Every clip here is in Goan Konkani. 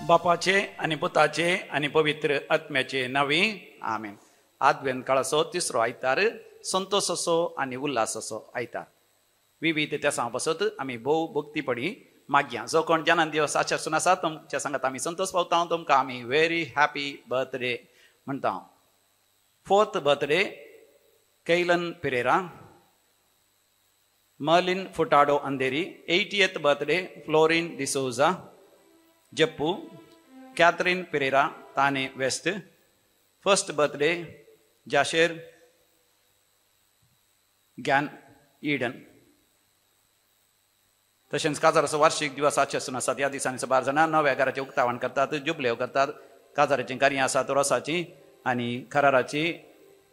बापाचे आनी पुताचे आनी पवित्र आत्म्याचे नांवी आमेन. आदवेंत काळाचो तिसरो आयतार संतोषाचो आनी उल्हासाचो आयतार. विविध तेसां पासत आमी भोव भक्तीपणी मागया. जो कोण जनान दिवस आचरसून आसा तुमच्या सांगात आमी संतोष पावता. तुमकां आमी व्हेरी हॅपी बर्थडे म्हणटा. Fourth birthday Kailan Pereira, Merlin Furtado Andheri. 80th birthday Florin D'Souza Jeppu, Catherine Pereira Thane west. First birthday Jasher Gyan Eden. तशेंच काजाराचो वार्षिक दिवस आचरसून आसात. ह्या दिसांनी साबार जाणां नव्या घराचें उक्तावण करतात, जुबलेव करतात. काजाराचीं कार्यां आसात, रोसाची आनी खराराची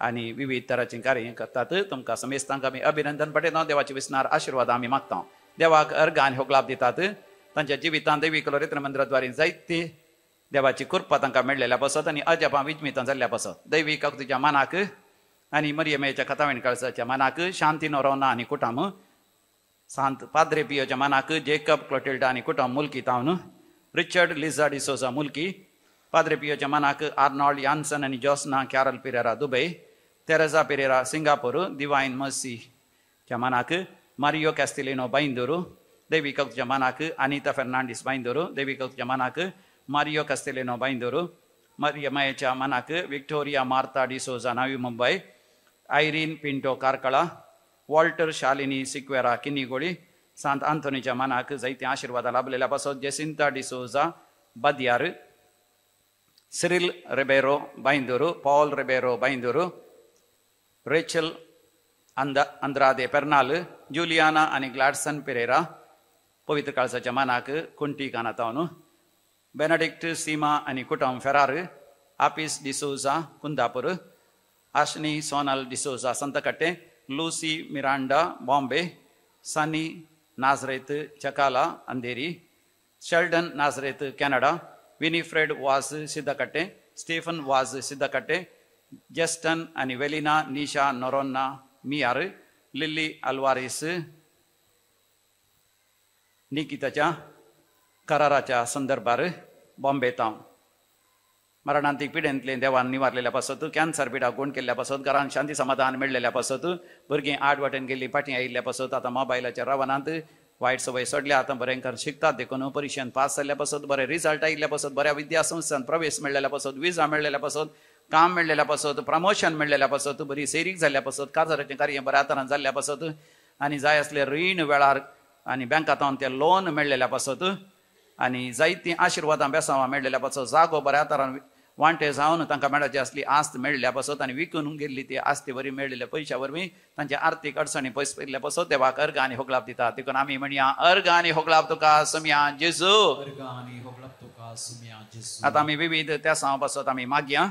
आनी विविध तराचीं कार्यां करतात. तुमकां समेस्तांक आमी अभिनंदन पठयता. देवाचे विसनार आशिर्वाद आमी मागता. देवाक अर्घ आनी होगलाप दितात. तांच्या जिवितांत दैवी कलोरेत्र मंदिराद्वारे जायते देवाची कृपा तांकां मेळ्ळेल्या पासत आनी अजापां विजमितां जाल्ल्या पासत. दैवी काकुतीच्या मानाक आनी मरियमेच्या कथावेण काळसाच्या मानाक, शांती नोरोना आनी कुटाम, सांत पाद्रे पियोच्या मानाक, जेकब क्लोटिल्डा आनी कुटुंब मुल्की तावन, रिचर्ड लिझा डिसोजा मुल्की, पाद्रे पियोच्या मानाक आर्नॉल्ड यान्सन आनी Josna Carol Pereira Dubai, Teresa Pereira Singapore, divine मर्सीच्या मानाक मारियो कॅस्टिलिनो बांयदोरू, देवी कौतच्या मानाक अनिता फेर्नांडीस बांयदोरू, देवी कौतच्या मानाक मारियो कॅस्टिलिनो बांयदोरू, मरियमायेच्या मानाक Victoria Martha D'Souza Navi Mumbai, Irene Pinto Karkala, Walter Shalini Sequeira Kinnigoli, Sant आंथोनीच्या मानाक जायते आशिर्वादा लाभलेल्या पासत Jacinta D'Souza Badyar, Cyril Ribeiro Byndoor, Paul Ribeiro Byndoor, Rachel Andrade Pernal, Juliana आनी ग्लॅडसन पेरेरा, पवित्र काळसाच्या मानाक कुंटी कानातावन, बेनडिक्ट सीमा आनी कुटुंब फेरार, आपिस D'Souza Kundapur, Ashni Sonal D'Souza Santhekatte, Lucy Miranda Bombay, Sunny Nazareth Chakala Andheri, Sheldon Nazareth Canada, Winifred Vaz Siddakatte, Stephen Vaz Siddakatte, Justin आनी वेलिना निशा नोरोन्ना मियार, लिल्ली अल्वारीस निकिताच्या कराराच्या संदर्भार बॉम्बे तावन. मरणांतीक पिडेंतले देवान निवारलेल्या पासत, कॅन्सर पिडा गुण केल्ल्या पासत, घरान शांती समाधान मेळ्ळेल्या पासत, भुरगीं आड वाटेन गेल्लीं फाटीं आयिल्ल्या पासत, आतां मोबायलाच्या रावणांत वायट सवय सोडल्या, आतां बरें करून शिकतात देखून परिक्षेंत पास जाल्ल्या पासत, बरे रिजल्ट आयिल्ल्या पासत, बऱ्या विद्यासंस्थान प्रवेश मेळ्ळेल्या पासत, विजा मेळ्ळेल्या पासत, काम मेळ्ळेल्या पासत, प्रमोशन मेळ्ळेल्या पासत, बरी सैरीक जाल्ल्या पासत, काजाराचें कार्य बऱ्या तरान जाल्ल्या पासत आनी जाय आसले रीण वेळार आनी बँकांत ते लोन मेळ्ळेल्या पासत आनी जायतीं आशिर्वादां बेसांवां मेळ्ळेल्या पासत, जागो बऱ्या तरान वांटे जावन तांकां मेळपाची आसली आस्त मेळ्ळ्या पासत आनी विकून गेल्ली ती आस्ती वरवीं मेळिल्ल्या पयशा वरवीं तांच्या आर्थीक अडचणी पयस पयिल्ल्या पासत देवाक अर्घ आनी होगलाप दिता. देखून आमी म्हणया अर्घ आनी होगलाप तुका सुमया जेजू. आतां आमी विविध त्या सांवा पासत आमी मागया.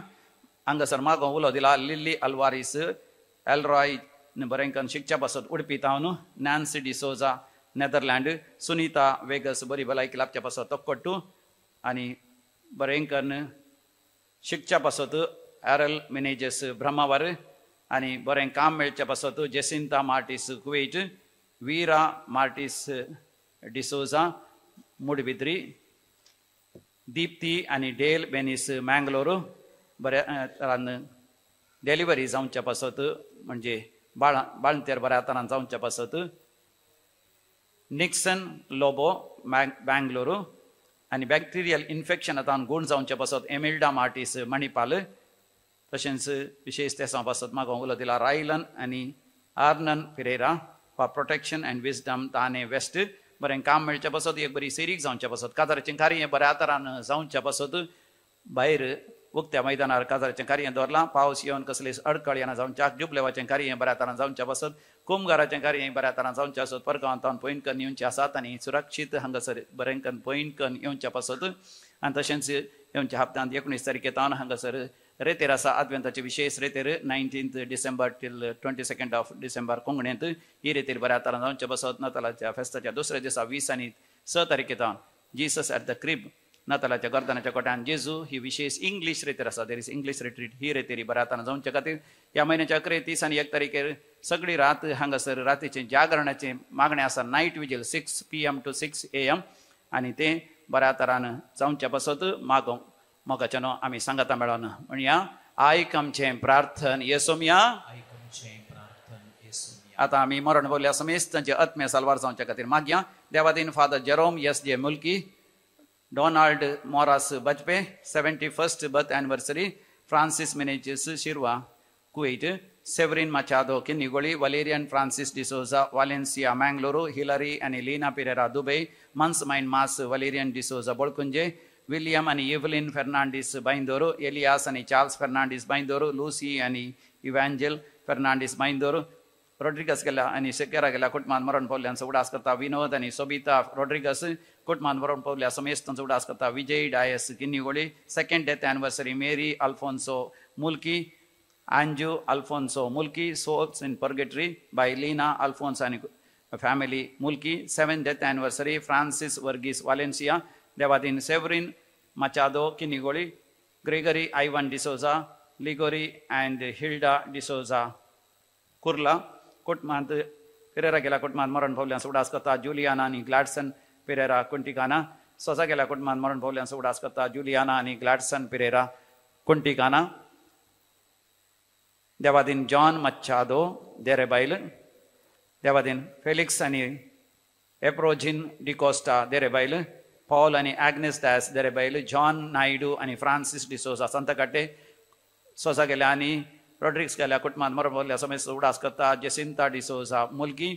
हांगासर मागो उलो दिला लिल्ली अल्वारीस एलरॉय बरें करून शिकच्या पासत उडपी तावन, Nancy D'Souza Netherland, Sunita Vegas बरी भलायकी लाभच्या पासत तक्कट्टू आनी बरें करून शिकच्या पासत एरल मिनेजस ब्रह्मावर आनी बरें काम मेळच्या पासत Jacinta Martis Kuwait, Veera Martis D'Souza Moodbidri, Deepti आनी डेल बेनीस मँगलोर बऱ्या तरान डिलिव्हरी जावच्या पासत म्हणजे बाळंतेर बऱ्या तरान जावच्या पासत निक्सन लोबो बँगलोरू आनी बॅक्टेरियल इन्फेक्शन आतां गूण जावचे पासत एमिल्डा मार्टीस मणिपाल, तशेंच विशेष तेसां पासत म्हाका उलो दिला रायलन आनी Arnon Pereira for protection and wisdom Thane west. बरें काम मेळचे पासत, एक बरी सेरीक जावचे पासत, काजाराचें कार्य बऱ्या तरान जावचे पासत भायर उक्त्या मैदानार काजाराचें कार्य दवरलां, पावस येवन कसलीच अडकळ येना जावच्याक, जुबलेवाचें कार्य बऱ्या तरान जावच्या पासत, कुमगाराचें कार्य बऱ्या तरान जावचें आसत, परगांवांत पॉयंट करून येवचें आसात आनी सुरक्षीत हांगासर बरें करून पॉयंट करून येवच्या पासत. आनी तशेंच येवच्या हप्त्यांत 19 तारखे तावन हांगासर रेतेर आसा आदवेंताचे विशेष रेतेर 19 डिसेंबर टील 22 ऑफ डिसेंबर कोंकणींत ही रेतेर बऱ्या तरान जावचे पासत. नातालाच्या फेस्ताच्या दुसऱ्या दिसा 20 आनी 6 तारखे तावन जीसस एट the crib नातालाच्या गर्दनाच्या कोट्यान जेजू ही विशेष इंग्लीश रेतीर आसा. There is English retreat ही रेतीरी बऱ्या हातान जावचे खातीर ह्या म्हयन्याच्या 11, 30 आनी 1 तारखेर सगळी रात हांगासर रातीचें जागरणाचें मागणें आसा. Night vigil 6 PM to 6 AM आनी तें बऱ्या तरान जावच्या पासत मागोवंक मोगाच्यानो आमी सांगाता मेळोन म्हणया आयक आमचें प्रार्थन येसोमया. आतां आमी मरण बोलया समेस्त तांचे आत्मे साल्वार जावच्या खातीर मागया. देवादीन Father Jerome S J Mulki, Donald Moras Bajpe 71st birth anniversary, Francis Menezes Shirva Kuwait, Severin Machado Kinnigoli, Valerian Francis D'Souza Valencia Mangalore, Hillary आनी Leena Pereira Dubai, Mons mine Mass Valerian D'Souza Bolkunje, William आनी एवलिन फेर्नांडीस बांयदोर, एलियास आनी चार्ल्स फेर्नांडीस बांयदोर, लुसी आनी इव्हँजेल फेर्नांडीस बांयदोर, रोड्रिगस गेल्या आनी सेकेरा गेल्या कुटुंबान मरण पावल्यांचो उडास करता. विनोद आनी सोबिता रोड्रिगस कुटुंबान मरण पावल्या समेस्तांचो उडास करता. Vijay Dias Kinnigoli, second death anniversary Mary Alphonso Mulki, Anju Alphonso Mulki, souls in purgatory by Leena Alphonso आनी family Mulki, 7th death anniversary Francis Varghese Valencia, Devadin Severin Machado Kinnigoli, Gregory Ivan D'Souza, Ligori and Hilda D'Souza Kurla कुटुंबांत पिरेरा गेल्या कुटुंबांत मरण पावल्यांचो उडास करता. जुलियाना आनी ग्लॅडसन पिरेरा कुंटिकाना, सोजा गेल्या कुटुंबांत मरण पावल्यांचो उडास करता. जुलियाना आनी ग्लॅडसन पिरेरा कुंटिकाना, देवादीन जॉन मच्छादो देरेबायल, देवादीन फेलिक्स आनी एप्रोजिन डिकोस्टा देरेबायल, पॉल आनी आग्नेस दास देरेबायल, जॉन नायडू आनी फ्रांसीस डिसोजा संतकाटे, सोजा गेल्या आनी रोड्रिक्स गेल्या कुटुंबांत मरण पावल्या समेस्त उडास करता. जेसिंता डिसोजा मुलगी,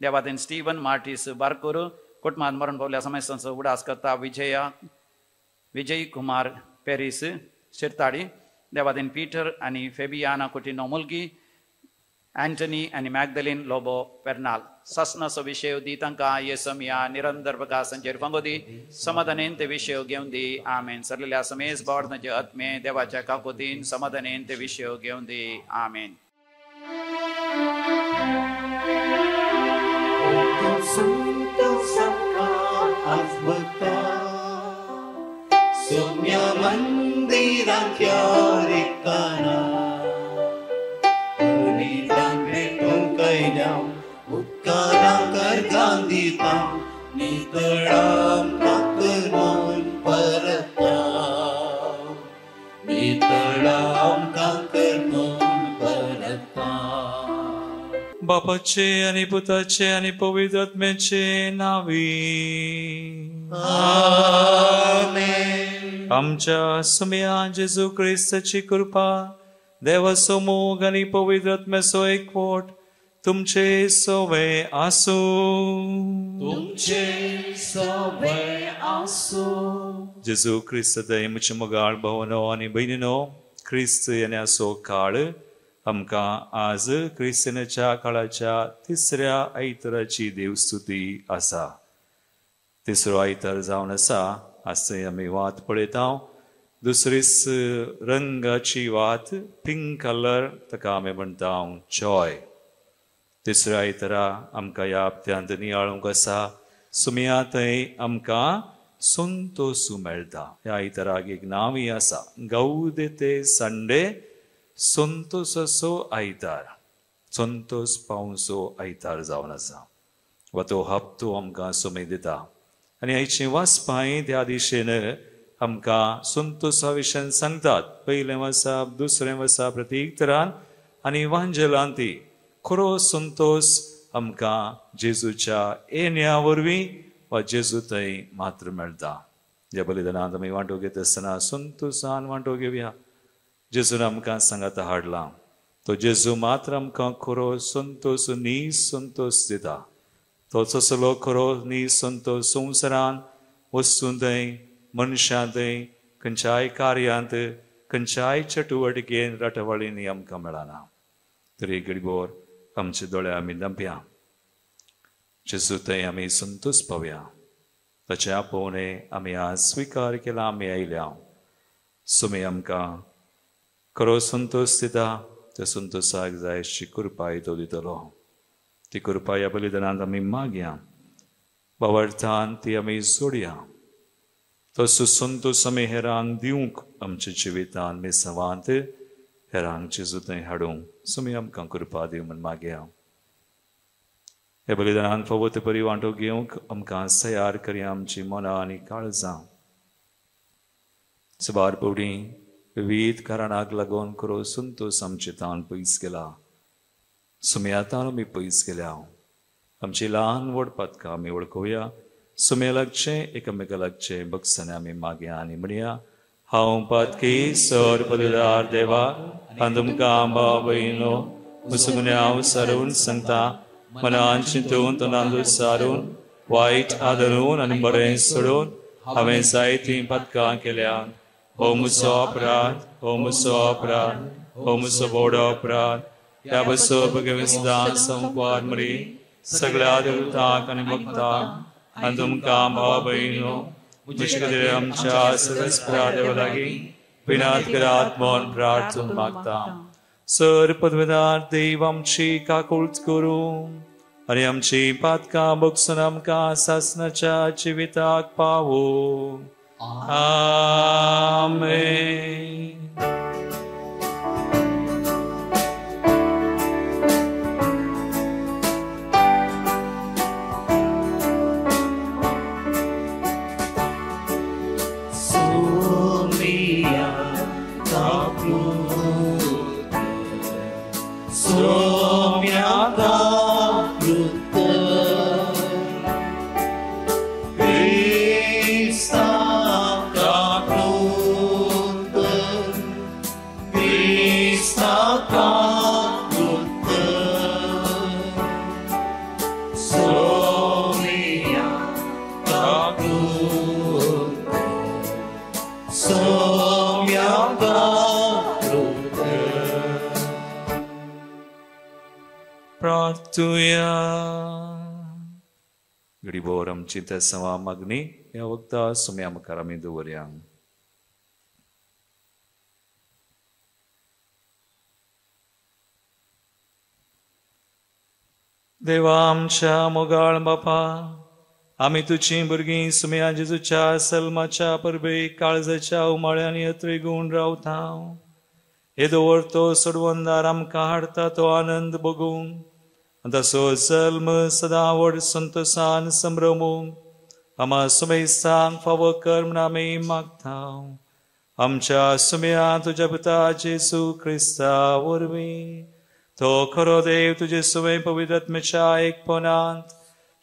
देवादीन स्टीवन मार्टीस बारकोर कुटुंबांत मरण पावल्या समेस्तांचो उडास करता. विजय कुमार पेरीस शिरताडी, देवादीन पीटर आनी फेबियाना कुटिनो मुलगी, अँटनी आनी मॅगदलीन लोबो पेर्नाल. ससनाचो विशय दी तांकां येसमया निरंतर प्रकाशांचेर फांगो दी, समाधानेन ते विशय घेवन दी. आमेन. सरलेल्या समेस बावडनाचे आत्मे देवाच्या काकोतीन समाधानेन ते विशय घेवन दी. आमेन. बापाचे आनी पुताचे आनी पवित्र आत्म्याचे नावी आमेन. आमच्या सुम्या जेजू क्रिस्ताची कृपा, देवाचो मोग आनी पवित्र आत्म्याचो एकवट तुमचे सवे आसूं. तुमचे सवे आसूं. जेजू क्रिस्त म्हजे मोगाळ भावनो आनी भयणीनो, क्रिस्त येण्याचो काळ आमकां आज क्रिस्ताच्या काळाच्या तिसऱ्या आयताराची देवस्तुती आसा. तिसरो आयतार जावन आसा. आज थंय आमी वात पळयता. दुसरीच रंगाची वात, पिंक कलर, ताका आमी म्हणटा जॉय. तिसऱ्या आयतारा आमकां ह्या हप्त्यांत नियाळूंक आसा. सुमया थंय आमकां संतोस मेळटा. ह्या आयताराक एक नांवय आसा, गौदेते संडे, संतोसाचो आयतार, संतोस पावसो आयतार जावन आसा. वा तो हप्तो आमकां सुमेद दिता. आनी आयचीं वाचपांय त्या दिशेन आमकां संतोसा विशयान सांगतात. पयलें वाचप, दुसरें वाचप प्रतीक तरान आनी वांजेलांती खरो संतोस आमकां जेजूच्या येण्या वरवीं वा जेजू थंय मात्र मेळटा. ह्या बलिदानांत आमी वांटो घेता आसतना संतोसान वांटो घेवया. जेजून आमकां सांगाता हाडला तो जेजू मात्र आमकां खरो संतोस, नी संतोस दिता. तो तसलो खरो नी संतोस संवसारान वस्तूं थंय, मनशां थंय, खंयच्याय कार्यांत, खंयच्याय चटुवटिकेन, राटावळींनी आमकां मेळना. तरी गडबोर आमचे दोळे आमी धांपया, जेजू थंय आमी संतोस पावया. ताचें आपोवणें आमी आज स्विकार केला, आमी आयल्या. सुमी आमकां खरो संतोस दिता. त्या संतोसाक जाय अशी कृपाय तो दितलो. ती कृपा ह्या बलिदानांत आमी मागया. बावडतान ती आमी जोडया. तसो संतोश आमी हेरांक दिवंक आमच्या जिवितान मिसावांत हेरांक जेजू थंय हाडूंक सुमी आमकां कृपा दिवं म्हूण मागया. ह्या बलिदानान फावो ते परी वांटो घेवंक आमकां तयार करया आमची मनां आनी काळजां. सबार पवडी विविध कारणाक लागून खरो संतोश आमचे तान पयस गेला, सुमयातान आमी पयस गेल्या. आमची ल्हान व्हड पातकां आमी वळखुया, सुमया लागचें एकामेका लागचें बक्षाने आमी मागया आनी म्हणया, हांव पातकी सर पदवीदार देवा आनी तुमकां भाव भयणो मुसुगुन्यांव सारून सांगता, मनान चिंतून तोंडान सारून वायट आदरून आनी बरें सोडून हांवें जायतीं पातकां केल्यात. हो मुसो अपराध, हो मुसो अपराध, हो मुसो बोडो अपराध. ह्या बसो भगवंतान संवार मरी सगळ्या देवतांक आनी भक्तांक आनी तुमकां भाव भयणो म्हजे खातीर आमच्या सर्वेस्परा देवा लागीं विनात करात म्हूण प्रार्थून मागता. सर पदवीदार देव आमची काकूळट करूं आनी आमची पातकां बगसून आमकां सासणाच्या जिविताक पावूं. आमेन. घडीभर आमची तेसांवा मागणी ह्या वखदा सुम्या मुखार आमी दवरया. देवा आमच्या मोगाळ बापा, आमी तुजी भुरगीं सुम्या जेजूच्या सल्माच्या परबेक काळजाच्या उमाळ्यांनी अत्रेगूण रावता. येदो व्हड सोडवंदार आमकां हाडटा तो आनंद भोगूंक तसो जल्म सदां व्हड संतोशान संभ्रमूंक आमा सुमेस्तांक फावो कर म्हूण आमी मागता. आमच्या सुम्या तुज्या पुता जेजू क्रिस्ता वरवीं तो खरो देव तुजे सुवे पवित्र आत्म्याच्या एकपणांत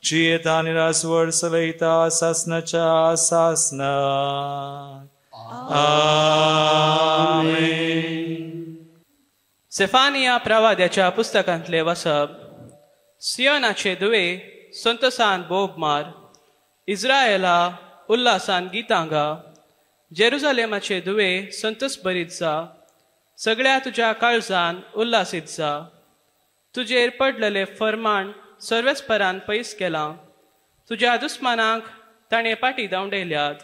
जियेता आनी रासवड चलयता सासनाच्या सासनाक. आमेन. सेफानिया प्रवाद्याच्या पुस्तकांतले वसप. सियोनाचे दुवे संतोसान बोब मार, इस्रायला उल्हासान गितां गा, जेरुजालेमाचे दुवे संतोस भरीत जा, सगळ्या तुज्या काळजान उल्हासीत जा. तुजेर पडलेले फरमाण सर्वेस्परान पयस केलां, तुज्या दुस्मानाक ताणें पाटी धांवडयल्यात.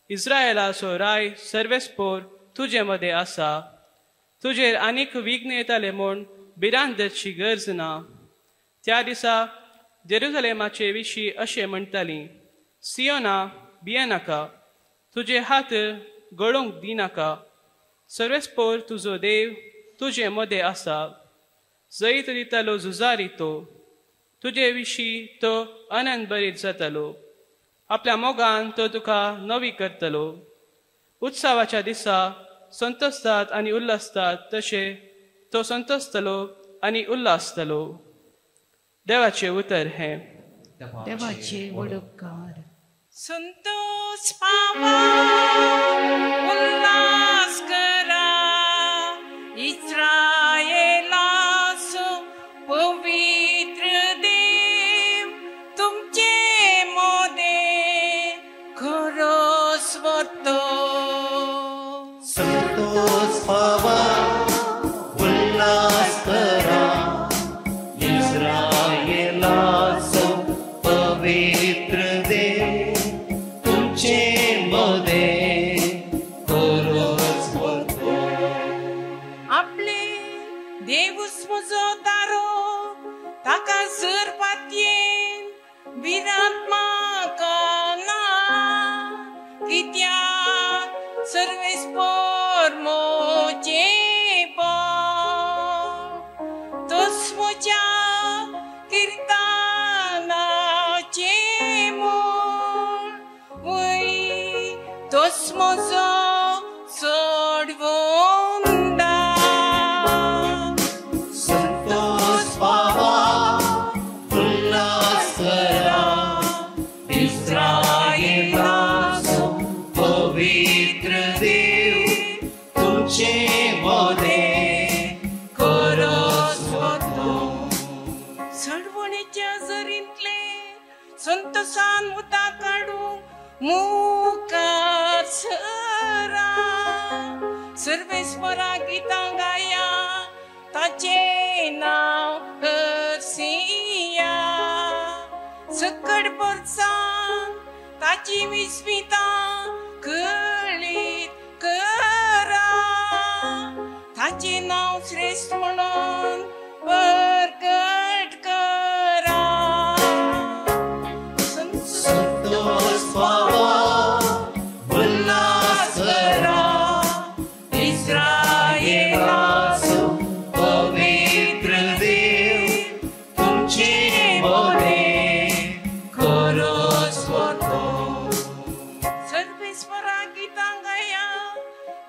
इस्रायलाचो राय सर्वेस्पोर तुजे मदें आसा, तुजेर आनीक विघ्न येताले म्हूण भिरांत धरची गरज ना. त्या दिसा जेरुजालेमाचे विशीं अशें म्हणटालीं, सियोना भियेनाका, तुजे हात गळोवंक दिनाका, सर्वेस्पोर तुजो देव तुजे मदें आसा, जैत दितालो झुजारी तो, तुजे विशीं तो आनंद भरीत जातालो, आपल्या मोगान तो तुका नवी करतलो. उत्सवाच्या दिसा संतोसतात आनी उल्हासतात तशें तो संतोसतलो आनी उल्हासतलो. देवाचें उतर हें. देवाचे वडपकार. संतोष पावा उल्हास करा, इस्रायलाचो पवित्र देव तुमचे मोदे खरो स्वतो. संतोष पावा उल्हास करा, इस्रायलाचो पवित्र देव तुमचे मोदे खरो स्वतो. आपले देवूच म्हजो तारो, ताका सर पातयेन भिरांत म्हाका ना, कित्याक सर्वेस्पर म्हजें बळ तोच म्हज्या किर्तनाचें मूळ वय तोच म्हजो सोडवंदा. संतोष पावा उल्हास करा इस्रायेलाचो पवित्र देव तुमचे मदें खरोच वतो. सडवणेच्या जरींतले संतोषान उदक काडूंक मुखार सरा सर्वेस्परा गितां गाया ताचें नांव हरसिया. सकट परसान ताची विस्मितां कळीत करा ताचें नांव श्रेश्ठ म्हणून परगट करा. संतोष पावा उल्हास करा इस्रायेलाचो पवित्र देव तुमचे मदें खरोच वतो. सर्वेस्परा गितां गाया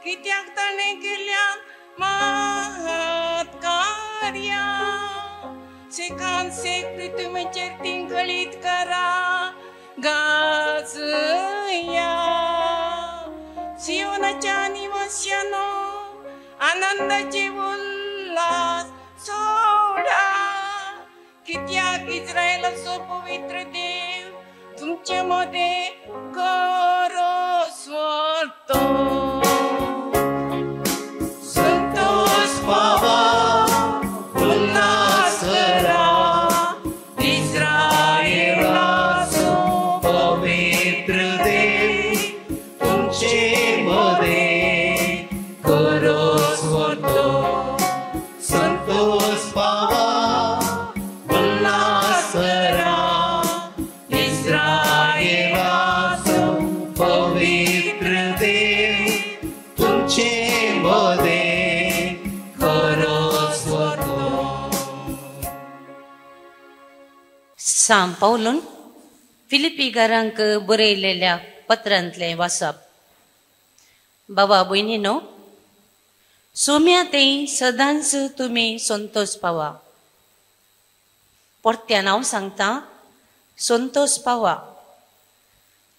कित्याक ताणें केल्या महत् कार्यां सेकान सेक पृथ्वीचेर तीं गळीत करा गाजया. सियोनाच्या निवास्यानो आनंदाचे उल्हास सोडा कित्याक इस्रायलाचो पवित्र देव तुमचे मदें खरोच वतो. संतोष पावा उल्हास करा इस्रायेलाचो पवित्र देव तुमचे मदें खरोच वतो. संतोष पावा उल्हास करा इस्रायेलाचो पवित्र देव तुमचे मदें खरोच वतो. सांव पावलून फिलिपीकारांक बरयलेल्या पत्रांतलें वाचप. बाबा भयणीनो, सोम्या तें सदांच तुमी संतोष पावा. परत्यान हांव सांगता, संतोष पावा.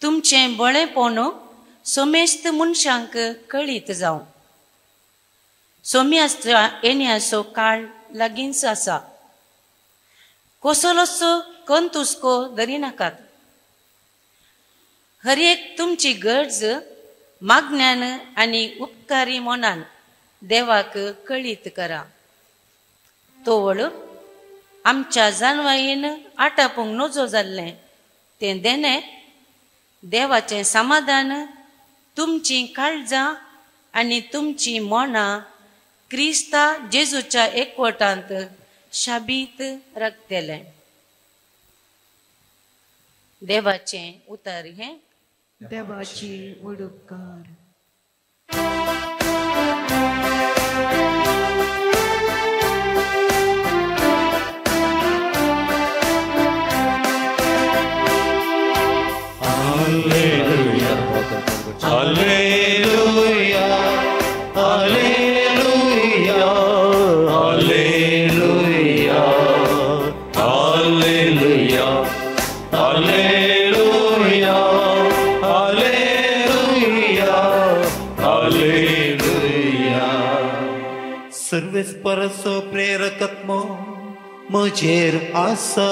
तुमचें बळेपण सोमेस्त मनशांक कळीत जावं. सोम्याच्या येण्याचो काळ लागींच आसा. कसलोच कंतुस्को धरिनाकात. हर एक तुमची गरज मागण्यान आनी उपकारी मनान देवाक कळीत करा. तोवळ आमच्या जानवायेन आटापूंक नजो जाल्लें तें देणें देवाचें समाधान तुमचीं काळजां आनी तुमचीं मनां क्रिस्ता जेजूच्या एकवटांत शाबीत राखतलें. देवाचें उतर हें. देवाची उपकार. Alleluia, Alleluia, Alleluia, Alleluia, Alleluia, Alleluia, Alleluia, Alleluia. सर्वेस्पराचो प्रेरकत्मो म्हजेर आसा.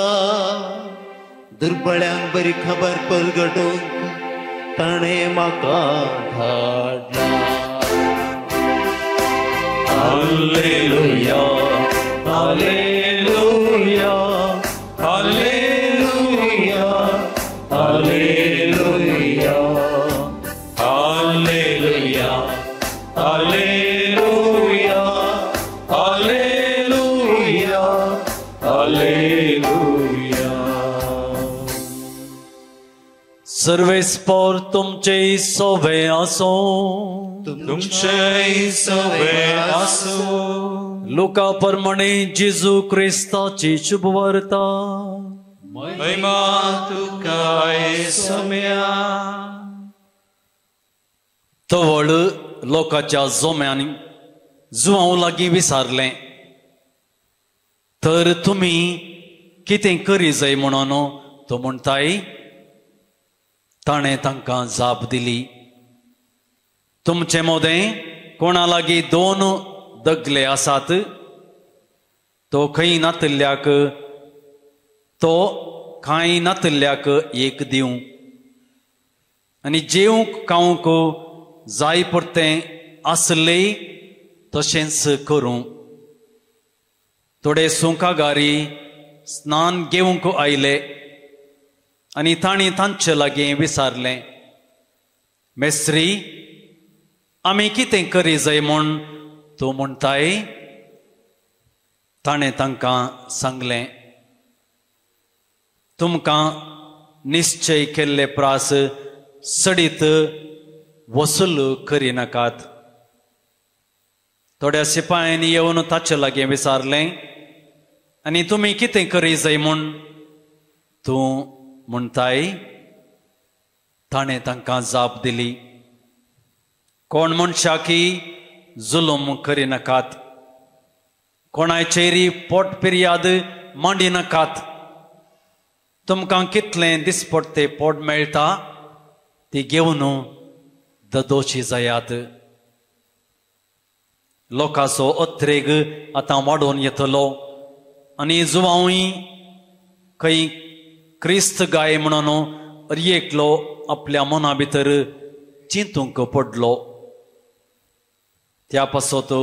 दुर्बळ्यांक बरी खबर परगटोवंक ताणें म्हाका धाडला. Alleluia, Alleluia, Alleluia, Alleluia, Alleluia, Alleluia, Alleluia, Alleluia. सर्वेस्पोर तुमचे सोवे आसो. तुमचे सोवे आसो. लुका प्रमाणे जेजू क्रिस्ताची शुभवार्ता. महिमा तुका येसम्या. तवळ लोकांच्या जोम्यांनी जुवांव लागीं विचारलें, तर तुमी कितें करी जाय म्हणून तो म्हणटाय. ताणें तांकां जाप दिली, तुमचे मोदें कोणा लागीं 2 दगले आसात, तो खंय नातल्ल्याक तो कांय नातल्ल्याक एक दिवं आनी जेवंक खावंक जाय परतें आसलें तशेंच करूं. थोडे सुंकागारी स्नान घेवंक आयले आनी तांणी तांचे लागीं विचारलें, मेस्त्री, आमी कितें करी जाय म्हूण तूं म्हणटाय? ताणें तांकां सांगलें, तुमकां निश्चय केल्ले प्रास सडीत वसूल करिनाकात. थोड्या शिपायांनी येवन ताचे लागीं विचारलें, आनी तुमी कितें करी जाय म्हूण तूं म्हणटाय? ताणें तांकां जाप दिली, कोण मनशाकी जुलूम करिनाकात, कोणाचेरी पोट पिर्याद मांडिनाकात. तुमकां कितलें दिसपडटे पोट मेळटा ती घेवन ददोशी जायात. लोकांचो अत्रेग आतां वाडोवन येतलो आनी जुवांवूय खंय क्रिस्त गाय म्हणून एकलो आपल्या मना भितर चिंतूंक पडलो. त्या पासत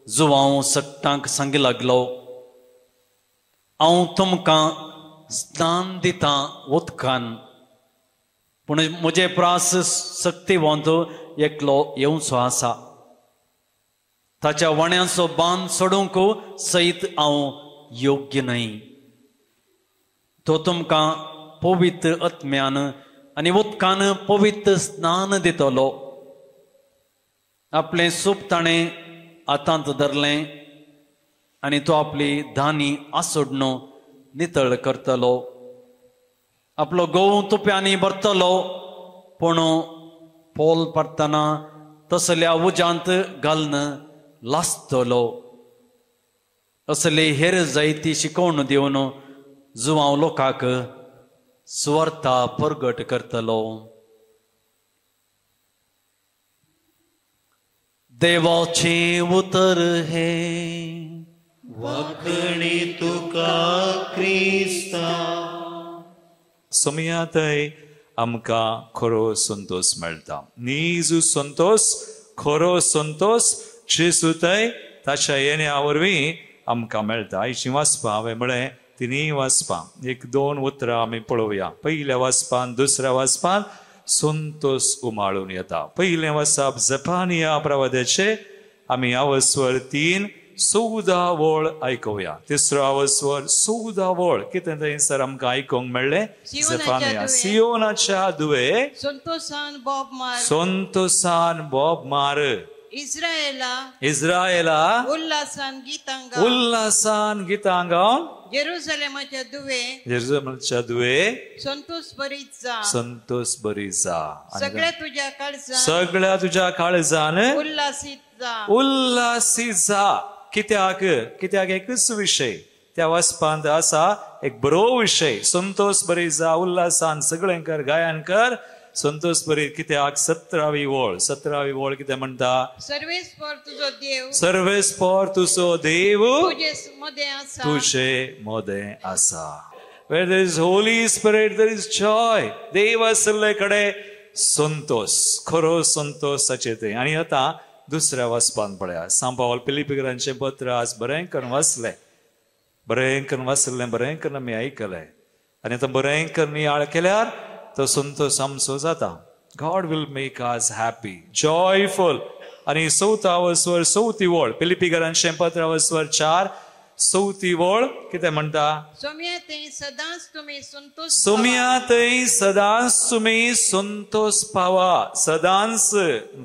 जुवांव सगटांक सांगी लागलो, हांव तुमकां स्नान दितां उदकान, पूण म्हजे प्रास शक्तिवंत एकलो येवचो आसा, ताच्या वाण्याचो बांद सोडूंक सयत हांव योग्य न्हय. तो तुमकां पवित्र आत्म्यान आनी उदकान पवित्र स्नान दितलो. आपलें सूप ताणें हातांत धरलें आनी तो आपली धानी आसोडणू नितळ करतलो, आपलो गंव तुप्यांनी भरतलो, पूण पोल पडटना तसल्या उज्यांत घालून लासतलो. असले हेर जायती शिकवण दिवन जुवांव लोकांक सुवार्ता परगट करतलो. देवाचें उतर हें. वाखणी तुका क्रिस्ता. सोमयातय आमकां खरो संतोस मेळटा, नीज संतोस, खरो संतोस जेजू थंय ताच्या येण्या वरवीं आमकां मेळटा. आयची वाचपां हांवें म्हळें तिनूय वाचपां 1-2 उतरां आमी पळोवया. पयल्या वाचपान दुसऱ्या वाचपान संतोस उमाळून येता. पयलें वाचप जपानिया प्रवाद्याचें, आमी आवस्वर 3:14 वळ आयकुया. तिसरो आवस्वर 14 वळ कितें थंयसर आमकां आयकूंक मेळ्ळें? जपानिया, सियोनाच्या दुवे संतोसान बोब मार, संतोसान बोब मार, इस्रायला इस्रायला उल्हासान गितां गाव, उल्हासान गितां गावन, जेरुसलेमाच्या दुवे, जेरुसलेमाच्या दुवे संतोष बरीत जा, संतोष बरीत जा, सगळ्या तुझ्या काळजान, सगळ्या तुझ्या काळजान उल्हासीत जा, उल्हासीत जा. कित्याक? कित्याक एकूच विशय त्या वाचपांत आसा, एक बरो विशय, संतोष बरी जा, उल्हासान सगळें कर, गायन कर, संतोष बरी. कित्याक? 17वी वळ, 17वी वळ कितें म्हणटा? सर्वेस्पर तुजो देव, सर्वेस्पर तुजो देव तुजे मदें आसा, तुजे मदें आसा. Where there is Holy Spirit there is joy. देव आशिल्ले कडेन संतोष, खरो संतोष ताचे थंय. आनी आतां दुसऱ्या वाचपान पळया, सांत पावल फिलिप्पीकरांचें पत्र आज बरें करून वाचलें, बरें करून वाचलें, बरें करून आमी आयकलें आनी आतां बरें करून नियाळ केल्यार तो संतोष आमचो जाता. God will make us happy, joyful. आनी चवथो आवस्वर 4थी वळ, फिलिप्पीकरांचें पत्र आवस्वर 4 चवथी वळ कितें म्हणटा? सोम्या थंय सदांच तुमी संतोष पावा. सदांच,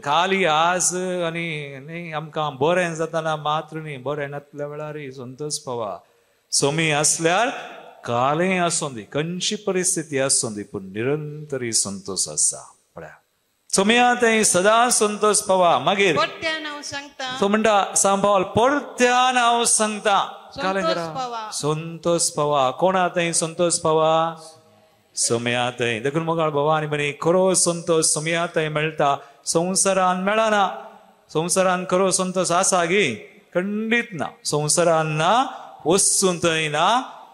खाली आज आनी न्ही आमकां बरें जातना मात्र न्ही, बरें नातल्या वेळारय संतोष पावा. सोमी आसल्यार कालें आसूं दी, खंयची परिस्थिती आसूं दी, पूण निरंतरी संतोष आसा. पळया, सोम्या थंय सदांच संतोष पावा. मागीर तो म्हणटा सांबाळ, परत्यान हांव सांगता संतोष पावा. कोणा थंय संतोष पावा? सोम्या थंय. देखून मोगाळ भावा आनी भयणी, खरो संतोष सोम्या थंय मेळटा, संवसारान मेळना. संवसारान खरो संतोष आसा गी? खंडीत ना. संवसारान ना, वस्तूं थंय ना,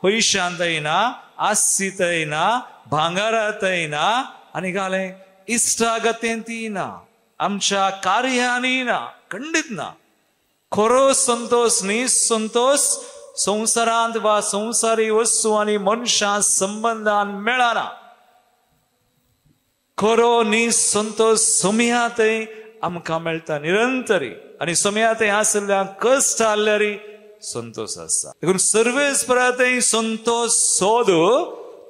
पयशां थंय ना, आस्ती थंय ना, भांगारा थंय ना, आनी घालें इश्टागतेंत ना, आमच्या कार्यांनी ना, खंडीत ना. खरो संतोष न्ही संतोष संवसारांत वा संवसारी वस्तू आनी मनशां संबंदान मेळना. खरो न्ही संतोष सोम्या थंय आमकां मेळटा निरंतरी, आनी सोम्या थंय आशिल्ल्या कश्ट आसल्यार संतोष आसा. देखून सर्वेस्परा थंय संतोष सोद,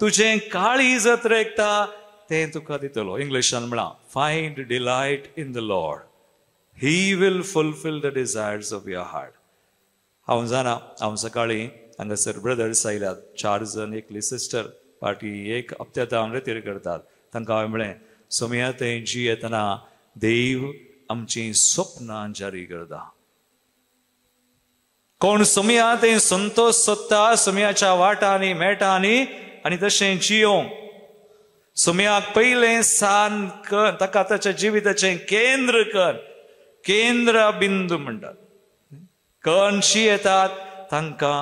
तुजें काळीज अत्रेकता तें तुका दितलो. इंग्लिशान म्हळां, find delight in the Lord, He will fulfill the desires of your heart. हांव जाणा, हांव सकाळीं हांगासर ब्रदर्स आयल्यात, 4 जण, एकली सिस्टर, पाटी एक हप्त्यांत हांव रेतीर करतात. तांकां हांवें म्हळें, सोम्या थंय जियेतना देव आमचीं स्वप्नां जारी करता. कोण सोम्या थंय संतोष सोदता, सोम्याच्या वाटांनी मेटांनी आनी तशें जियोंक, सोम्याक पयलें स्थान कर, ताका ताच्या जिविताचें केंद्र कर, केंद्र बिंदू म्हणटात. कणशी येतात तांकां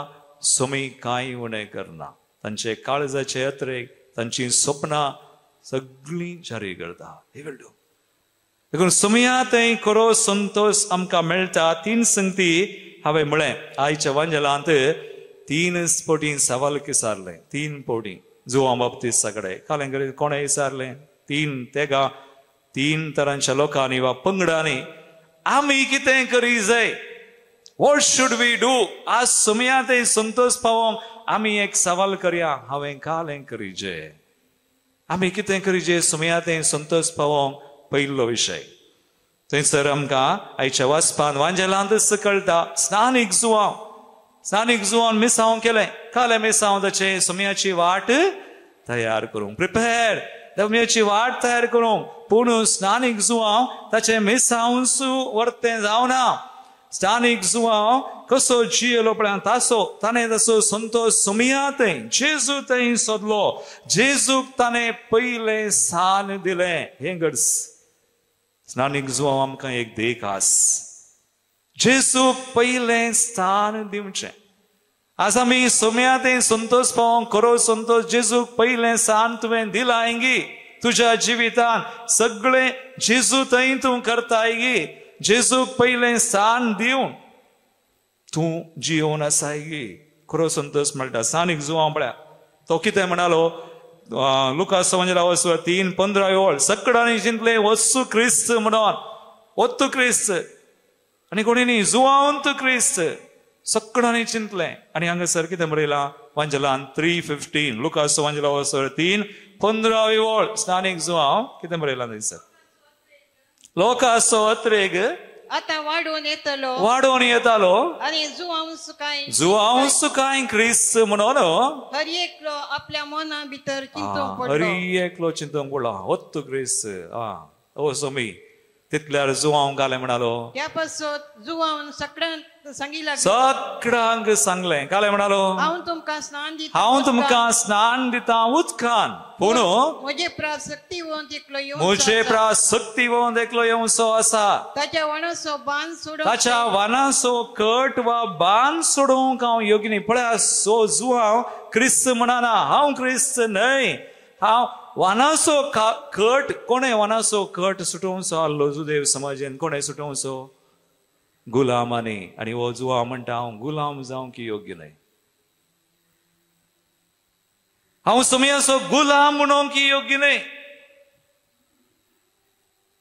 सोमी कांय उणें करना, तांचे काळजाचे अत्रेक, तांची स्वप्नां सगळीं जारी करता. देखून सोम्या थंय खरो संतोष आमकां मेळटा. 3 संगती हांवें म्हळें आयच्या वांजेलांत 3 पटी सवाल विचारलें, 3 पटी जुवां बाप्तिस्ता कडेन कालें कोणें विचारलें, 3 तेगा 3 तरांच्या लोकांनी वा पंगडांनी आमी कितें करी जाय, what should we do. आज सोम्या थंय संतोष पावोंक आमी एक सवाल करया, हांवें कालें करीजे, आमी कितें करीजे सोम्या थंय संतोष पावोंक. पयलो विशय थंयसर आमकां आयच्या वाचपान वांजेलांतच कळटा, स्नानीक जुवांव, स्नानीक जुवान मिसांव केलें, कालें मिसांव ताचें सोम्याची वाट तयार करूंक, प्रिपेर सोम्याची वाट तयार करूंक. पूण स्नानीक जुवांव ताचें मिसांवसू वर्तें जावना. स्नानीक जुवांव कसो जियेलो पळय तासो, ताणें तसो संतोष सोम्या थंय जेजू थंय सोदलो, जेजूक ताणें पयलें स्थान दिलें. हें गड्स स्नानीक जुवांव आमकां एक देख आस, जेजूक पयलें स्थान दिवचें. आज आमी सोम्या थंय संतोष पावोंक खरो संतोष जेजूक पयलें स्थान तुवें दिलां गी, तुज्या जिवितान सगळें जेजू थंय तूं करताय गी, जेजूक पयलें स्थान दिवन तूं जियोवन आसाय गी, खरो संतोष मेळटा. स्नानीक जुवांव पळया तो कितें म्हणालो, लुकास वचो 3:15 वळ, सगळ्यांनी चिंतलें वत्सू क्रिस्त म्हणून, वत्तू क्रिस्त, आनी कोणी न्ही जुवांत क्रिस्त, सगळ्यांनी चिंतलें. आनी हांगासर कितें बरयलां वांजेलान 3:15, लुकास वांजेला वचो 3:15 वळ, स्नानीक जुवांव कितें बरयलां थंयसर, लोकांचो अत्रेग आतां वाडोवन येतलो, वाडोवन येतालो, आनी जुवांवस कांय, जुवांवस कांय क्रिस्त म्हणून हर एकलो आपल्या मना भितर चिंतूंक पडलो, हर एकलो चिंतूंक पडलो, वत्तू क्रिस्त. ओ सोमी तितल्यार जुवांव घालें म्हणालो, त्या पासत जुवांव सगळ्यांक सांगी लागलो, सगळ्यांक सांगलें, घालें म्हणालो, हांव तुमकां स्नान दिता, हांव तुमकां स्नान दिता उदकान, पूण म्हजे प्रास शक्तिवंत एकलो येवचो, म्हजे प्रास शक्तिवंत एकलो येवचो आसा, ताच्या वानाचो बांद सोडोवंक, ताच्या वानाचो कट वा बांद सोडोवंक हांव योग्य न्ही. पळया, सो जुवांव क्रिस्त म्हणाना, हांव क्रिस्त न्हय, हांव वानाचो कट. कोणें वानाचो कट सुटोवचो आहलो जुदेव समाजेन? कोणें सुटोवचो? गुलामांनी. आनी हो जुवांव म्हणटा हांव गुलाम जावंक योग्य न्हय, हांव सोम्याचो गुलाम म्हणूंक योग्य न्हय,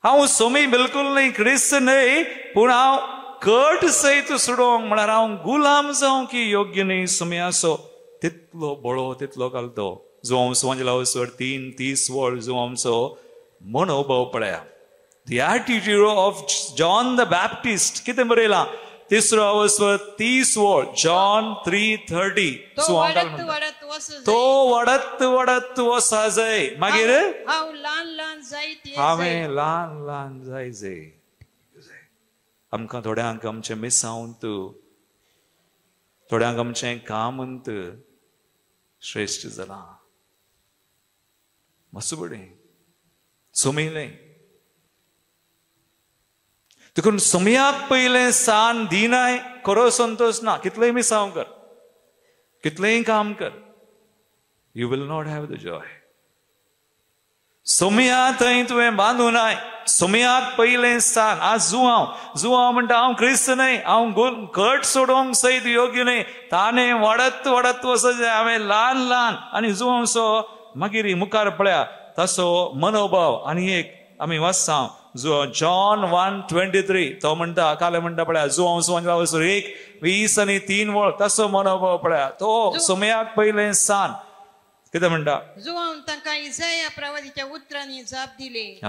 हांव सोमी बिलकुल न्हय, क्रिस्त न्हय, पूण हांव कट सयत सोडोवंक म्हळ्यार हांव गुलाम जावंक की योग्य न्ही सुमयाचो. तितलो बळो तितलो घालतो. जुवांव सुवांजला 3:30 वळ जुवांचो मनोभाव पळया. The attitude of John the Baptist कितें बरयलां? तिसरो अवस्वर 30 वळ, जॉन 3:30. तो वाडत वाडत वसा जाय. मागीर हांव ल्हान ल्हान जायत, हांवें ल्हान ल्हान जाय जाय. आमकां थोड्यांक आमचें मिसावंत, थोड्यांक आमचें कामंत श्रेश्ठ जालां. मसुबडे सुमेलें देखून सुमयाक पयलें सान दिनाय खरो संतोश ना. कितलेंय मिसांव कर, कितलेंय काम कर, you will not have the joy. Somaiya थंय तुवें बांदू नाय. सुमयाक पयलें स्थान. आज जुवांव जुवांव म्हणटा हांव क्रिस्त न्हय, हांव कट सोडोवंक सयत योग्य न्हय. ताणें वाडत वाडत वचत जाय, हांवें ल्हान ल्हान. आनी जुवांव सो मागीर मुखार पळया तसो मनोभाव. आनी एक आमी वाचता जॉन 1:23. तो म्हणटा काले म्हणटा पळया जुवांव सुवांजला 1:20 वळ. तसो मनोभाव पळया. तो सुमयाक पयलें स्थान. कितें म्हणटा? जुवांव तांकां इसाया प्रवादीच्या उतरांनी जाप दिली,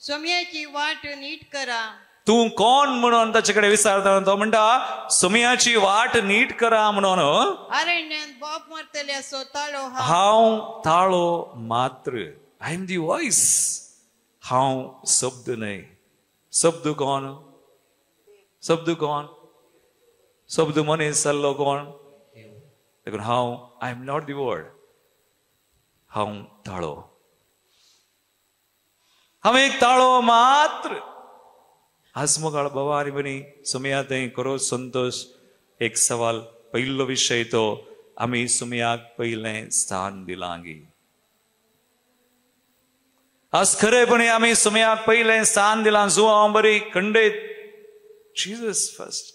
सोम्याची वाट नीट करा. तूं कोण म्हणून ताचे कडेन विचारता. तो म्हणटा सोम्याची वाट नीट करा म्हणून. अरण्यान बोब मारतले असो ताळो हांव ताळो मात्र. I am the voice. हांव शब्द न्हय. शब्द कोण? शब्द कोण? शब्द मनीस जाल्लो कोण? देखून हांव I am not the word. हांव ताळो. हांव एक ताळो मात्र. आज मोगाळ बाबा आनी भयणी सुमया थंय खरो संतोश. एक सवाल पयलो विशय तो आमी सुमयाक पयलें स्थान दिलां गी. आज खरेपणी आमी सुमयाक पयलें स्थान दिलां. जुवांव बरी खंडीत जीजस फर्स्ट.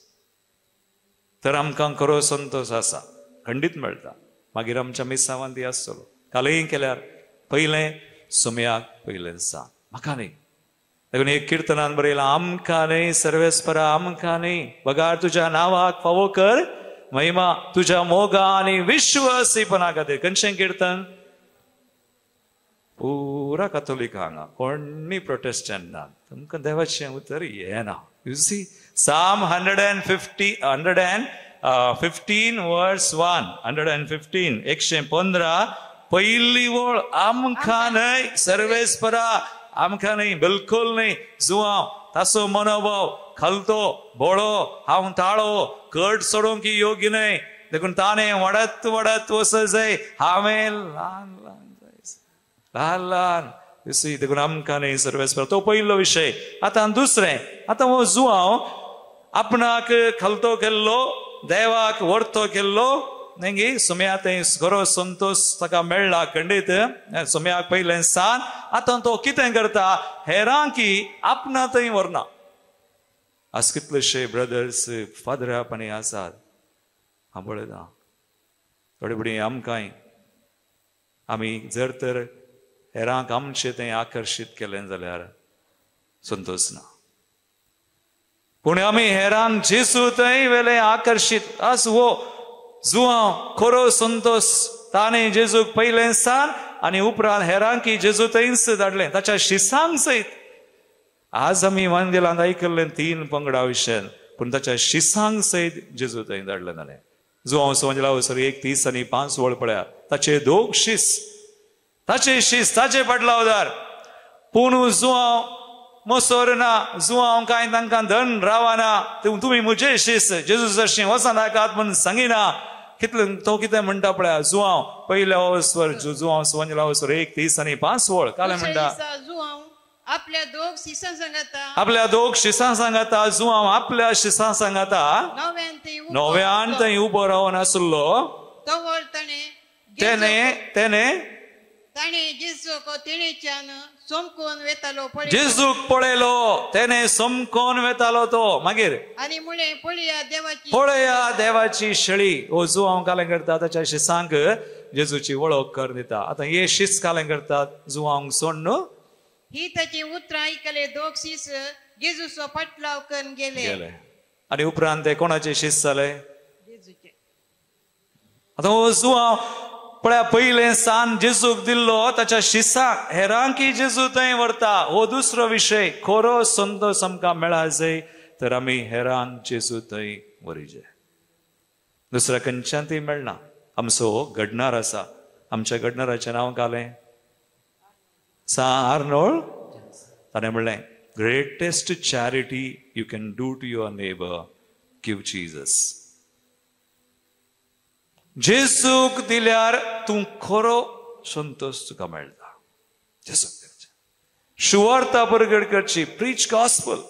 तर आमकां खरो संतोश आसा, खंडीत मेळटा. मागीर आमच्या मिसावान ती आसतलो. कालय केल्यार पयलें सुमयाक पयलें स्थान. म्हाका न्ही. देखून एक किर्तनान बरयलां, आमकां न्हय सर्वेस्परा आमकां न्हय, बगार तुज्या नांवाक फावो कर महिमा तुज्या मोगा आनी विश्वासीपणा खातीर. खंयचें किर्तन? पुरा कातोलीक हांगा कोणूय प्रोटेस्टंट ना. तुमकां देवाचें उतर येना. You see Psalm 115 verse 1, 115 115 पयली वळ. आमकां न्हय सर्वेस्परा आमकां न्हय, बिलकुल न्हय. जुवांव तासो मनोभाव खालतो बोळो हांव ताळो कट सोडोवंक योग्य न्हय. देखून ताणें वाडत वाडत वचत जाय, हांवें ल्हान ल्हान जाय, ल्हान ल्हान. देखून आमकां न्हय सर्वेस्परा. तो पयलो विशय. आतां दुसरें, आतां हो जुवांव आपणाक खालतो केल्लो, देवाक व्हरतो केल्लो न्ही. सुमया थंय खरो संतोश ताका मेळ्ळा खंडीत. सुमयाक पयलें स्थान. आतां तो कितें करता? हेरांकी आपणा थंय व्हरना. आज कितलेशे ब्रदर्स फादरापणी आसात. हांव पळयता थोडे फुडें आमकांय आमी जर तर हेरांक आमचें थंय आकर्शीत केलें जाल्यार संतोश ना. पूण आमी हेरांक जेजू थंय वेलें आकर्शीत. आज हो जुवांव खरो संतोश. ताणें जेजूक पयलें स्थान आनी उपरांत हेरांकी जेजू थंयच धाडलें ताच्या शिसांक सयत. आज आमी वांजेलांत आयकल्लें 3 पंगडा विशयान, पूण ताच्या शिसांक सयत जेजू थंय धाडलें जालें. जुवांव सुवांजला 1:30 आनी 5 वळ पळया. ताचे दोग शीस, ताचे शीस, ताचे पाटलावदार. पूण जुवांव मोसोर ना, जुवांव कांय तांकां धन रावना. तुमी म्हजे शीस जेजू जरशीं वचनाकात म्हूण सांगिना. कितले तो कितें म्हणटा पळया. जुवांव पयल्या अवस्वर जुवांव सुवांजला 1:30 आनी 5 वळ काले म्हणटा, आपल्या दोग शिसां सांगाता, आपल्या दोग शिसां सांगाता. जुवांव आपल्या शिसां सांगाता नव्यान थंय उबो रावन आसलो. तेणे तेणे ताणें जेजूक तेणेच्यान सोमकोन वेतालो, जेजूक पळयलो, तेणे सोमकोन वेतालो तो. मागीर आनी म्हणलें, पळया देवाची, पळया देवाची शेळी. हो जुवांव कालें करता ताच्या शिसांक जेजूची वळख कर दिता. आतां हे शीस कालें करतात जुवांक सोडून. ही ताची उतरां आयकले दोग शीस जेजूचो पाटलाव करून गेले. आनी उपरांत ते कोणाचे शीस जाले? आतां हो जुआंव पळया, पयलें सान जेजूक दिल्लो ताच्या शिसाक हेरांकी जेजू थंय व्हरता. हो दुसरो विशय. खरो संतोश आमकां मेळा जाय तर आमी हेरांक जेजू थंय व्हरीजे, दुसऱ्या खंयच्यानूय मेळना. आमचो घडणार आसा, आमच्या घडणाराचें नांव घालें सा आर्नोल्ड. ताणें म्हणलें, greatest charity you can do to your neighbour, give Jesus. जेजूक दिल्यार तूं खरो संतोश तुका मेळटा. जेजूक दिवचें, सुवार्ता परगट करची, प्रीच गॉस्पल,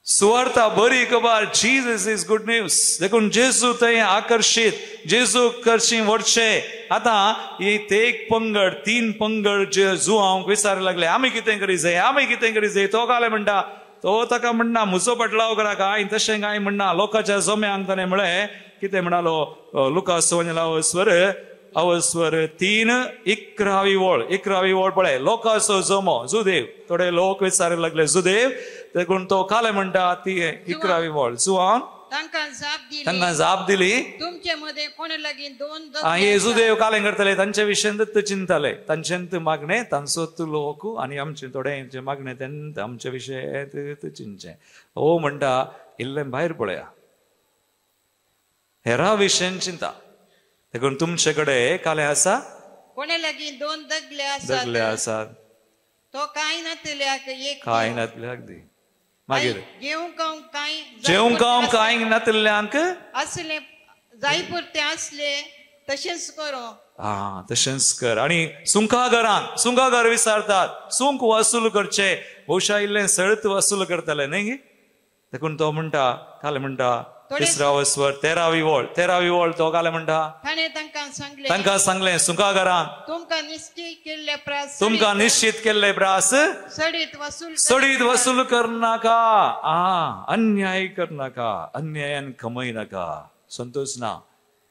सुवार्ता बरी खबर, जीजस is good news. देखून जेजू थंय आकर्शीत, जेजू करची व्हरचे. आतां ही एक पंगड, तीन पंगड जे जुआंक विचार लागले, आमी कितें करी जाय, आमी कितें करी जाय. तो काले म्हणटा, तो ताका म्हणना म्हजो बदलाव करा काय तशें कांय म्हणना. लोकांच्या जम्यांक ताणें म्हळें कितें म्हणालो, लुकास अवस्वर अवस्वर 3:11 वळ, 11वी वळ पळय. लोकांचो जमो जुदेव, थोडे लोक विचारयला लागले जुदेव, देखून तो काले म्हणटा ती 11वी वळ. जुआन तांकां जाप दिली, तुमचे मदें कोण लागीं दोन हे जुदेव काले करतले तांचे विशयंत चिंतले, तांचेंत मागणें तांचो लोक आनी आमचे थोडे मागणें तें आमचे विशय चिंतचें. हो म्हणटा इल्लें भायर पळया, हेरा विशयन चिंता. देखून तुमचे कडेन काले आसा, कोणे लागीं दोन दगले दगले आसात, तो कांय नातल्याक एक कांय नातल्याक दी. मागीर जेवंक कांय नातल्यांक असले जाय पुरते असले तशेंच करो. हा तशेंच कर. आनी सुंकाघरांक, सुंकाघर विचारतात, सुंक वसूल करचे, भोवशा इल्लें सळत वसूल करतले न्ही. देखून तो म्हणटा काले म्हणटा तिसरा स्वर 13वी वळ, 13वी वळ तो काले म्हणटा, तांकां सांगलें सुंकाघरांक तुमकां निश्चीत केल्ले प्रास, तुमकां निश्चीत केल्ले प्रास सडीत वसूल करनाका, अन्याय करनाका, अन्यायान कमय नाका. संतोष ना,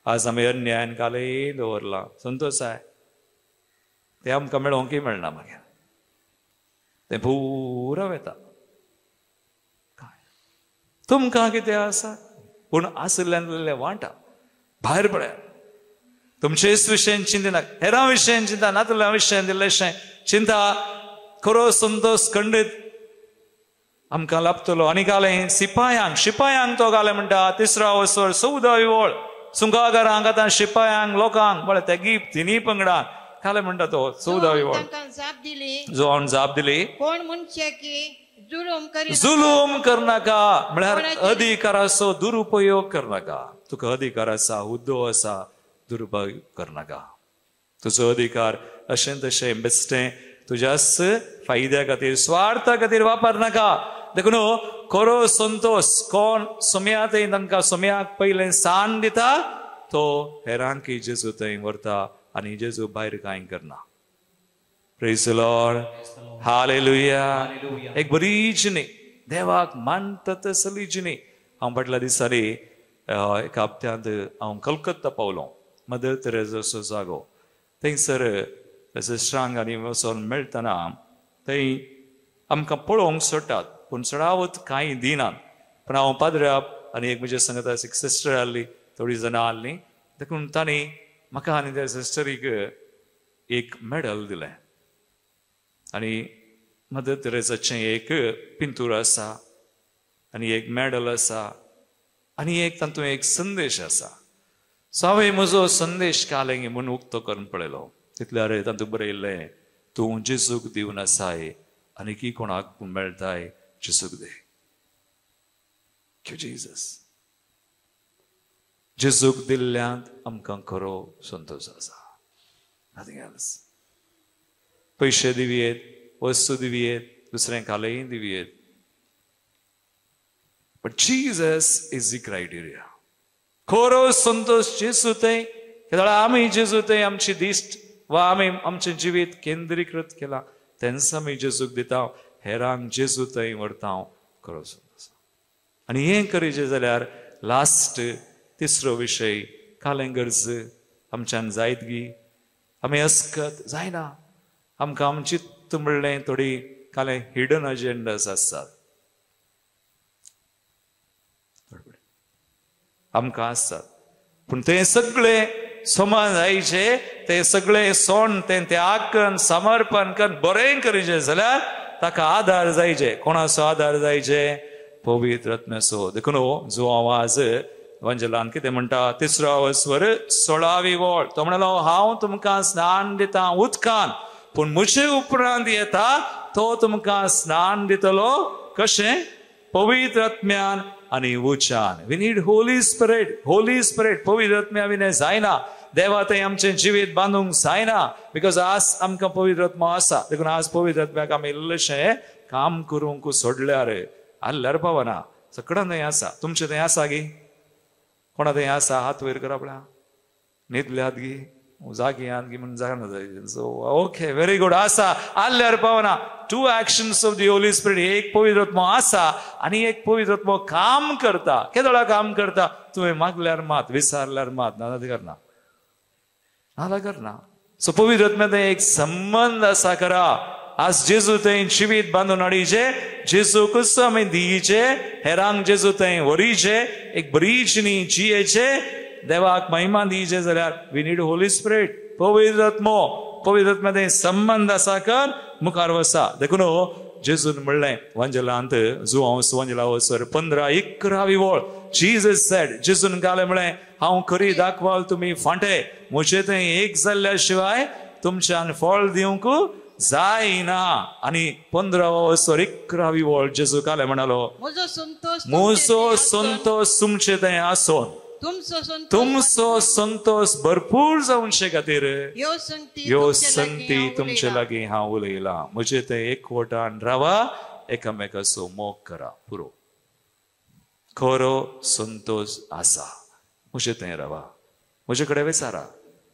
आज आमी अन्यायान काले दवरला, संतोष आहे ते आमकां मेळोवंकय मेळना, मागीर तें पुरा वेता. तुमकां कितें आसा पूण आशिल्ल्यान वांटा, भायर पळया. तुमचेच विशयन चिंतना, हेरां विशयन चिंता, नातल्या विशयन दिल्लेशें चिंता. खरो संतोष खंडीत आमकां लाभतलो. आनी घालें सिपायांक, शिपायांक तो घालें म्हणटा तिसरा वसर 14वी वळ. सुंकाघरांक आतां शिपायांक लोकांक पळय ते तिनूय पंगडांक घालें म्हणटा तो 14वी वळ. जुआन जाप दिली, कोण म्हणचे की जुलूम करनाका, म्हळ्यार अधिकाराचो दुरुपयोग करनाका. तुका अधिकार आसा, हुद्दो आसा, दुरुपयोग करनाका. तुजो अधिकार अशें तशें बेश्टें तुज्याच फायद्या खातीर, स्वार्था खातीर वापर नाका. देखून खरो संतोष कोण सोम्या थंय तांकां सोम्याक पयलें सान दिता, तो हेरांकी जेजू थंय व्हरता आनी जेजू भायर कांय करना. Praise the Lord. Hallelujah. एक बरी जिणी, देवाक मानता तसली जिणी. हांव फाटल्या दिसांनी एका हप्त्यांत हांव कलकत्ता पावलो, मदर तेरेजाचो जागो. थंयसर सिस्टरांक आनी वचोन मेळटना थंय आमकां पळोवंक सोडटात, पूण चडावत कांय दिनात. पूण हांव पाद्र्याप आनी एक म्हज्या सांगता एक सिस्टर आहली, थोडीं जाणां आहलीं, देखून तांणी म्हाका आनी त्या सिस्टरीक एक मेडल दिलें. आनी मदर तेरेजाचें एक पिंतूर आसा आनी एक मॅडल आसा आनी एक तातूंत एक संदेश आसा. सो हांवें म्हजो संदेश कालें म्हूण उक्तो करून पळयलो, तितल्यार तातूंत बरयल्लें, तूं जेजूक दिवन आसाय आनी की कोणाक मेळटाय जेजूक दे. जेजस जेजूक दिल्ल्यांत आमकां खरो संतोश आसा. Nothing else. पयशे दिवयेत, वस्तू दिवयेत, दुसरें कालेय दिवयेत, but Jesus is the criteria. खरो संतोष जेजू थंय, कित्याक आमी जेजू थंय आमची दिश्ट वा आमी आमचें जिवीत केंद्रीकृत केलां, तेन्ना आमी जेजूक दिता, हेरांक जेजू थंय व्हरता, खरो संतोष. आनी हें करीचें जाल्यार लास्ट तिसरो विशय, कालें गरज आमच्यान जायत गी, आमी अस्कत जायना, आमकां आमची म्हणलें थोडी कालें हिडन अजेंडास आसतात. आमकां आसतात. पूण ते सगळे समान जायचे, ते सगळे सोण ते त्याग करून समर्पण करून बरें करीचे जाल्यार ताका आदार जायचे. कोणाचो आदार जायचे? पवित्र आत्म्याचो. देखून जो आवाज वंजलान कितें म्हणटा, तिसरो स्वर 16वी वळ, तो म्हणलो हांव तुमकां स्नान दिता उदकान, पूण म्हजे उपरांत येता तो तुमकां स्नान दितलो कशें? पवित्र आत्म्यान आनी उचान. We need Holy Spirit. Holy Spirit पवित्र आत्म्या विणे जायना. देवा थंय आमचें जिवीत बांदूंक जायना, because आज आमकां पवित्र आत्मो आसा. देखून आज पवित्र आत्म्याक आमी इल्लेशें काम करूंक सोडल्यार आल्ल्यार पावना. सगळ्यां थंय आसा. तुमचें थंय आसा गी? कोणा थंय आसा? हात वयर करा पळया. न्हिदल्यात गी? जागी आहात गी म्हूण जाणा जाय. So okay, very good. आसा आल्ल्यार पावना. 2 actions of the Holy Spirit. एक पवित्र आत्मो आसा आनी एक पवित्र आत्मो काम करता. केदोळा काम करता? तुवें मागल्यार मात, विसारल्यार मात, नाजाल्यार करना, नाजाल्यार करना. सो पवित्र आत्म्या एक संबंद आसा करा. आज जेजू थंय जिवीत बांदून हाडीचे, जेजूकूच आमी दियचे, हेरांक जेजू थंय व्हरीचे, एक बरी जिणी जियेचे, देवाक महिमा दियचे जाल्यार we need Holi spirit, पवित्र आत्मो. पवित्र आत्म्या थंय संबंद आसा कर मुखार वसा. देखून जेजून म्हणलें वंजलांत, जुआंव वंजला वसर 15-11 वळ, जीजस सेड, जेजून गालें म्हणलें हांव खरी दाखवाल तुमी फांटे, म्हजे थंय एक जाल्ल्या शिवाय तुमच्यान फळ दिवंक जायना. आनी 15-11 वळ जेजू काले म्हणालो म्हजो संतोष तुमचे थंय आसोन, तुमचो संतोष भरपूर जावचे खातीर ह्यो संगती तुमचे लागीं हांव उलयलां. म्हजे थंय एकवटान रावा, एकामेकाचो मोग करा, पुरो. खरो संतोष आसा. म्हजे थंय रावा, म्हजे कडेन विचारा,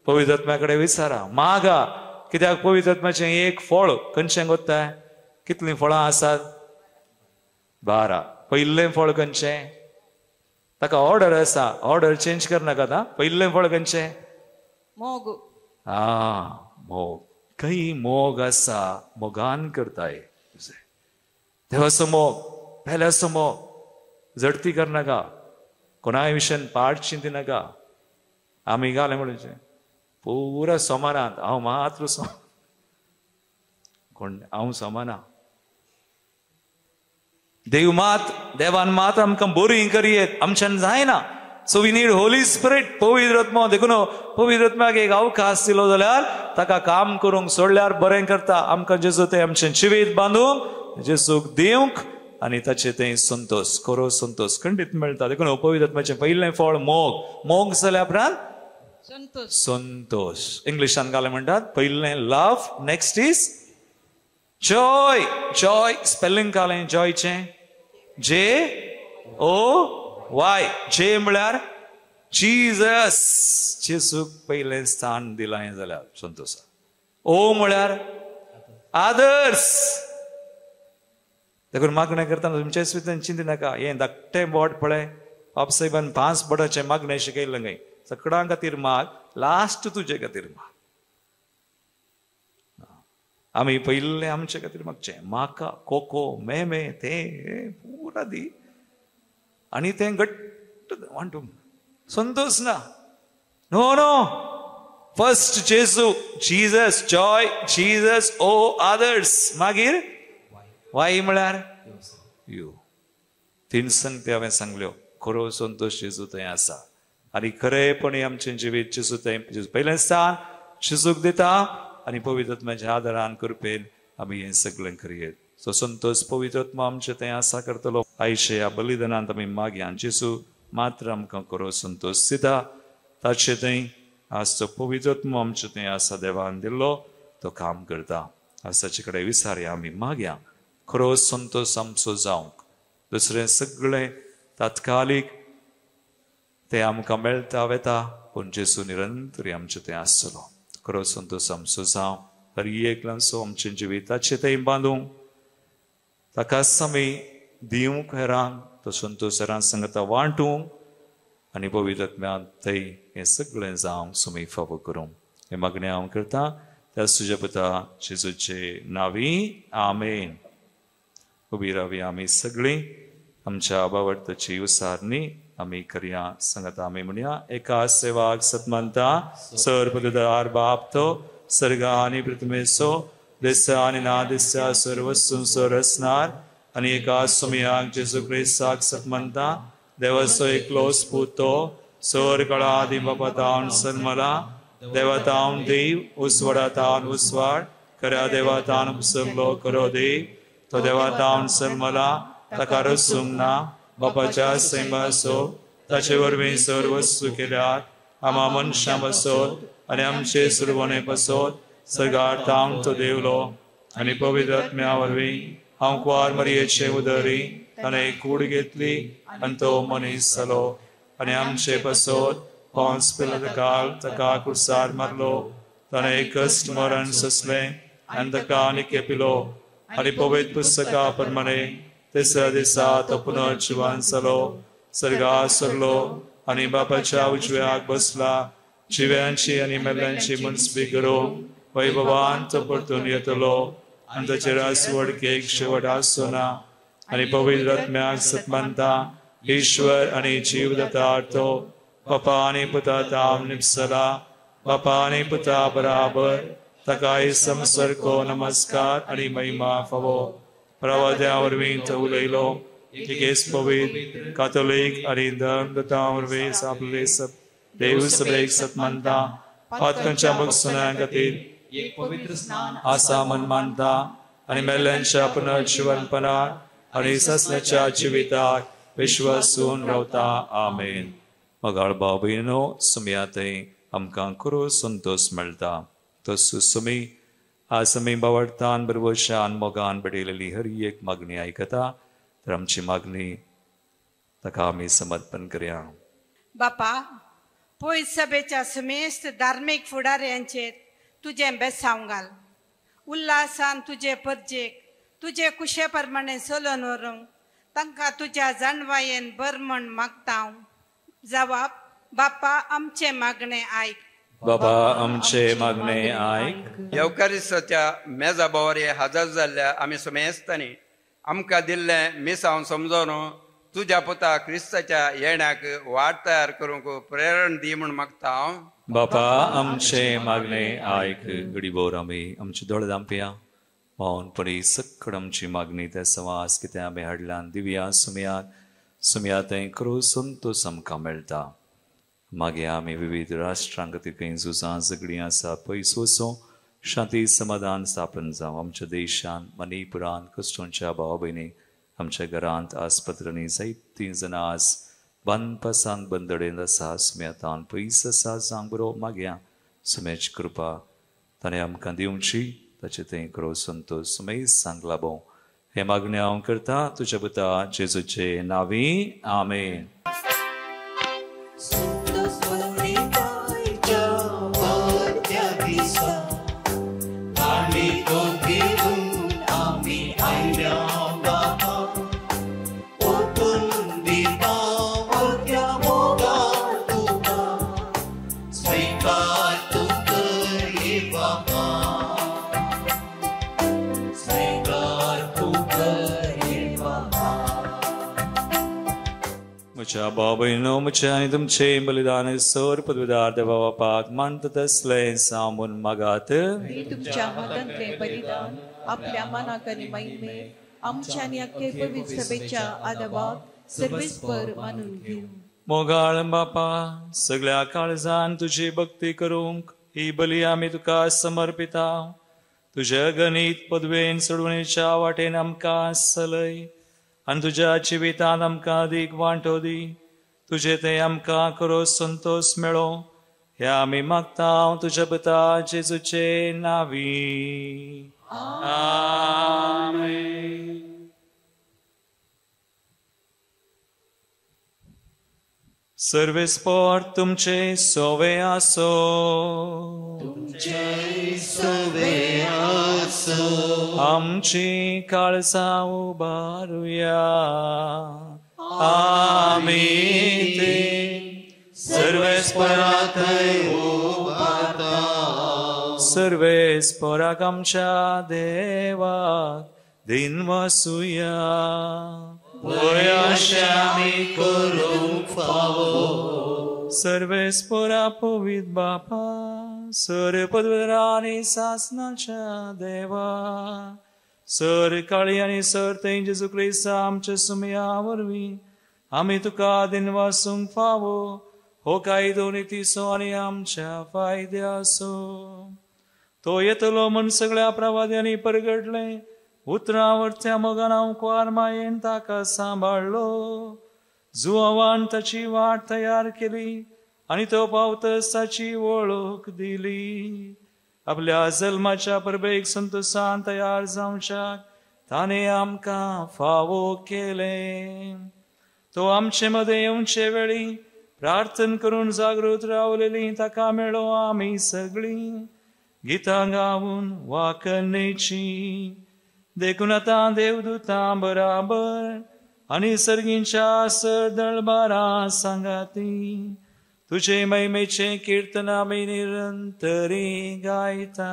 पवित्र आत्म्या कडेन विचारा, मागा. कित्याक पवित्र आत्म्याचें एक फळ खंयचें गोत्ताय? कितलीं फळां आसात? 12. पयलें फळ खंयचें? ताका ऑर्डर आसा, ऑर्डर चेंज करनाका. आतां पयलें फळ खंयचें? मोग. आ, मोग. खंय मोग आसा, मोगान करताय तुजें. देवाचो मोग, पेल्याचो मोग. जडती करनाका, कोणाय विशयान पाठ चिंती नाका. आमी घालें म्हणचें पुरा सोमारांत हांव मात्र कोण, हांव सोमाना. देव मात, देवान मात आमकां बरी करयेत, आमच्यान जायना. So we need Holy Spirit, पवित्र आत्मो. देखून पवित्र आत्म्याक एक अवकाश दिलो जाल्यार ताका काम करूंक सोडल्यार बरें करता. आमकां जेजू तें आमचें जिवीत बांदूंक, जेजूक दिवंक आनी ताचें तें संतोष, खरो संतोष खंडीत मेळटा. देखून पवित्र आत्म्याचें पयलें फळ मोग. मोग जाल्या उपरांत संतोष. इंग्लिशान घालें म्हणटात पयलें love, next is joy. Joy spelling घालें जॉयचें JOY. जे म्हळ्यार जीजस, जेजूक पयलें स्थान दिलां जाल्यार संतोष. ओ म्हळ्यार आदर्स. देखून मागणें करतना तुमचेच भितर चिंती नाका. हें धाकटें बोट पळय, बापसाहेबान 5 बोटाचें मागणें शिकयलें खंय. सगळ्यां खातीर माग, लास्ट तुजे खातीर माग. आमी पयलें आमचे खातीर मागचें, म्हाका कोको मेमे तें पुरा दी, आनी तें घट्ट वांटूंक संतोष ना. नो नो, फर्स्ट जेजू, जीजस, जॉय, जीजस, ओ आदर्स, मागीर वाय म्हळ्यार you. 3 संगती हांवें सांगल्यो. खरो संतोष जेजू थंय आसा आनी खरेपणी आमचें जिवीत जेजू थंय पयलें स्थान जेजूक दिता आनी पवित्र आत्म्याच्या आदारान कृपेन आमी हें सगळें करयेत. सो संतोष पवित्र आत्मा आमचें थंय आसा करतलो. आयचे ह्या बलिदानांत आमी मागया जेजू मात्र आमकां खरो संतोष दिता. ताचे थंय आज तो पवित्र आत्मा आमचें थंय आसा, देवान दिल्लो तो काम करता. आज ताचे कडेन विचारया, आमी मागया खरो संतोष आमचो जावंक. दुसरें सगळें तात्कालीक ते आमकां मेळटा वेता, पूण जेजू निरंतर आमचें थंय आसतलो. खरो संतोष आमचो जावं. हर एकल्याचो आमचें जिविताचें थंय बांदूंक, ताकाच आमी दिवंक हेरांक, तो संतोष हेरांक सांगता वांटूंक आनी पवित्र आत्म्यान थंय हें सगळें जावंक सुमी फावो करूंक. हें मागणें हांव करता त्या तुज्या पुता जेजूचे नांवी, आमेन. उबी रावी आमी सगळीं आमच्या आबावडताची उसारणी आमी करया. सांगात आमी म्हणया, एका सेवाक सतमानता सर पददार बाप तो सर्गा आनी पृथ्वेचो दिसता आनी ना दिसता सर्व संसर असणार आनी एका सुमयाक जेजू क्रिस्ताक सतमानता देवाचो एकलोच पूत तो सर काळा आदी बापातावन सन्मला देवातावन देव उजवाडातावन उजवाड खऱ्या देवातावन उपसरलो खरो देव तो देवातावन सन्मला ताका रसूंक ना बापाच्या सैमाचो ताचे वरवीं सर्व वस्तू केल्यात आमा मनशां पासत आनी आमचे सुरवणे पासत सर्गार तावन तो देवलो आनी पवित्र आत्म्या वरवीं हांव कुवार मरयेचे उदरी ताणें कूड घेतली आनी तो मनीस जालो आनी आमचे पासत पोंस पिलात ताका कुर्सार मारलो ताणें कश्ट मरण सोंसलें आनी ताका आनी केपिलो आनी पवित्र पुस्तका प्रमाणे तिसऱ्या दिसा तो पुनर्जिवन जालो सर्गार सरलो आनी बापाच्या उजव्याक बसला जिव्यांची आनी मेल्ल्यांची मनस्बी करूंक वैभवान तो परतून येतलो आनी ताचे रासवडकेक शेवट आसचो ना आनी पवित्र आत्म्याक सतमानता ईश्वर आनी जीव दातार तो बापा आनी पुता ताम निपसला बापा आनी पुता बराबर ताकाय समसरको नमस्कार आनी महिमा फावो. प्रवाद्या वरवीं तो उलयलो टिकेस पवित्र कातोलीक आनी धर्मदूतां वरवीं आपले देव सभेक सतमानता पातकांच्या मुक्तसण्या खातीर आसा मन मानता आनी मेल्ल्यांच्या पुनर्जिवनपणाक आनी ससण्याच्या जिविताक विश्वासून रावता. आमेन. मगाळ भाव भयणीनो, सुमया थंय आमकां खरो संतोश मेळटा. तसो सुमी आज आमी बावडतान बरवशान मोगान बडयलेली हर एक मागणी आयकता तर आमची मागणी ताका आमी समर्पण करया. बापा, पयस सभेच्या समेस्त धार्मीक फुडाऱ्यांचेर तुजें बेसांव घाल. उल्हासान तुजे परजेक तुजे कुशे प्रमाणे चलोवन व्हरूंक तांकां तुज्या जाणवायेन बर म्हण मागता हांव. जवाब, बापा आमचें मागणें आयक. बाबा आमचे मागणे आयक. येवकारिस्ताच्या मेजा बोवार हजर जाल्ल्या आमी समेस्तांनी आमकां दिल्लें मिसांव समजून तुज्या पुता क्रिस्ताच्या येण्याक वाट तयार करूंक प्रेरण दी म्हूण मागता हांव. बापा आमचे मागणे आयक. गडीभोर आमी आमचे दोळे धांपया मौनपणी सकड आमची मागणी त्या समाज कितें आमी हाडल्यान दिवया सुमयाक. सुमया थंय खरो संतोश आमकां मेळटा. मागीर आमी विविध राष्ट्रां खातीर खंय झुजां झगडीं आसा पयस वचूं, शांती समाधान स्थापन जावं आमच्या देशान, मणिपुरान कश्टोंच्या भाव भयणी आमच्या घरांत आस्पत्र्यांनी जायतीं जाणां आज बांदपासान बंदडेन आसा. सुम्यातान पयस आसा जावंक बरो मागया सुम्याची कृपा ताणें आमकां दिवची ताचे थंय खरो संतोश सुमेश सांग लाबो. हे मागणें हांव करता तुज्या पुता जेजूचे नांवी. आमेन. म्हज्या भाव भयणीनो, म्हजें आनी तुमचें बलिदान सर पदवीदार देवा बापाक मानता तसलें सांबून मागात. तुमच्या हातांतलें बलिदान आपल्या मनाक आनी महिमे आमच्या आनी अख्खे पवित्र सभेच्या आदाबाक सर्वेस्पर मानून घेवं. मोगाळ बापा, सगळ्या काळजान तुजी भक्ती करूंक ही बली आमी तुका समर्पिता. तुज्या गणीत पदवेन सोडवणेच्या वाटेन आमकां सलय आनी तुज्या जिवितांत आमकां अदीक वांटो दी. तुजे थंय आमकां खरो संतोश मेळो ह्या आमी मागता तुज्या पुता जेजूचे नांवी. आमेन. सर्वेस्पर तुमचे सोवे आसो. तुमचे सोवे आसो. आमची काळजां उबारुया. आमी ते सर्वेस्परा थंय उबारता. सर्वेस्पराक आमच्या देवाक दिनवासुया. वय अशें आमी करूंक फावो. सर्वेस्पोरा पवित्र बापा, सर पदवीधरा आनी सासनाच्या देवा, सर काळी आनी सर थंय जेजू क्रिस्ता आमच्या सुमया वरवीं आमी तुका दिनवासूंक फावो हो कायदो नितीचो आनी आमच्या फायद्याचो. तो येतलो म्हण सगळ्या प्रवाद्यांनी परगटलें उतरां वरत्या मोगान हांव मायेन ताका सांबाळ्ळो. जुवान ताची वाट तयार केली आनी तो पावतच ताची वळख दिली. आपल्या जल्माच्या परबेक संतोसान तयार जावच्याक ताणें आमकां फावो केलें. तो आमचे मदें येवचे वेळी प्रार्थन करून जागृत रावलेली ताका मेळो आमी सगळीं गितां गावन वाकनेची. देखून आतां देवदूतां बराबर आनी सर्गींच्या सरदळबारा सांगाती तुझे महिमेचे कीर्तन आमी निरंतरी गायता.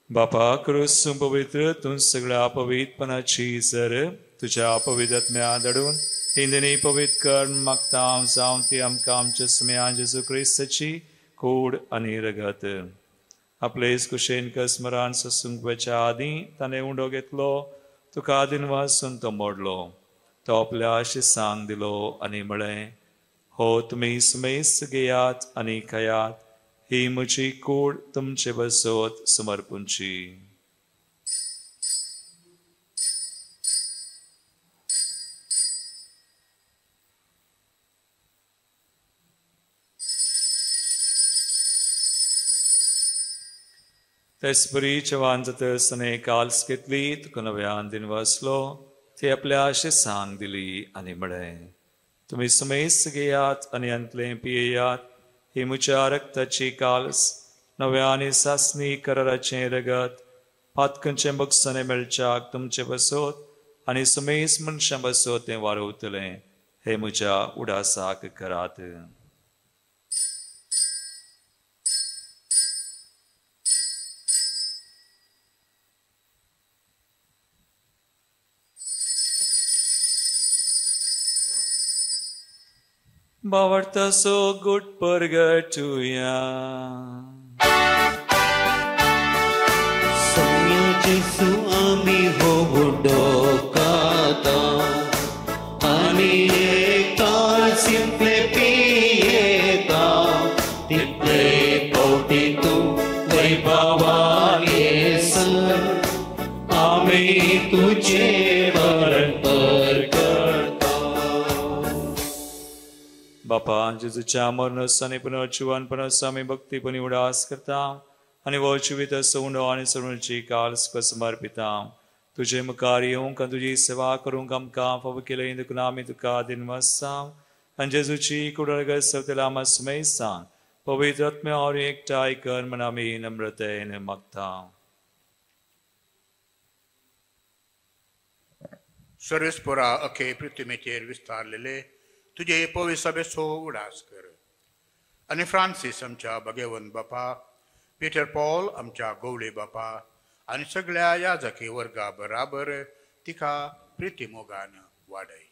बापा क्रूस पवित्र तूं सगळ्या पवित्रपणाची सर तुज्या पवित्र आत्म्या धाडून हिंदनी पवित्र कर मागता हांव जावं ती आमकां आमच्या सुम्या जेजू क्रिस्ताची कूड आनी रगत. आपलेच कुशेन कसमरान सोसूंक वचच्या आदीं ताणें उंडो घेतलो, तुका दिनवासून तो मोडलो, तो आपल्या शिसांक दिलो आनी म्हळें, हो तुमी सुमेस्त घेयात आनी खायात, ही म्हजी कूड तुमचे बसोत समर्पूंची. तेचपरी जेवण जातच ताणें काल्स घेतली, तुका नव्यान दिनवासलो, ती आपल्या शिसांक दिली आनी म्हळें, तुमी सुमेस्त घेयात आनी हांतलें पियेयात, ही म्हज्या रक्ताची काल्स नव्या आनी सासणी कराराचें रगत पातकांचें बक्षाणें मेळच्याक तुमचे बसोत आनी सुमेस मनशां बसोत तें वारवतलें, हें म्हज्या उडासाक करात. बावडतासो गुट परगटुया. सोम्या जेसू आमी हो उडो खाता आनी एक सिंपले पियेता, तितले फावटी तूं वैभवा येसर आमी तुजें वरण परगटता. बापा जेजूच्या मरणाचो आनी पुनर्जिवनपणाचो आमी भक्तीपणी उडास करता आनी हो जिवीत उंडो आनी सरुणची काल्स समर्पिता. तुजे मुखार येवंक आनी तुजी सेवा करूंक आमकां फावो केलें देखून आमी तुका दिनवासता आनी जेजूची कुडरगत सवतेला आमकां सुमेस्तान पवित्र आत्म्या वरवीं एकठांय कर म्हण आमी नम्रतेन मागता. सर्वेस्पोरा अखे पृथ्वीचेर विस्तारलेले तुजे पवित्र सभेचो उडास कर आनी फ्रांसीस आमच्या भगेवन बापा, पीटर पॉल आमच्या गोवळे बापा आनी सगळ्या याजकी वर्गा बराबर तिका प्रितीमोगान वाडय.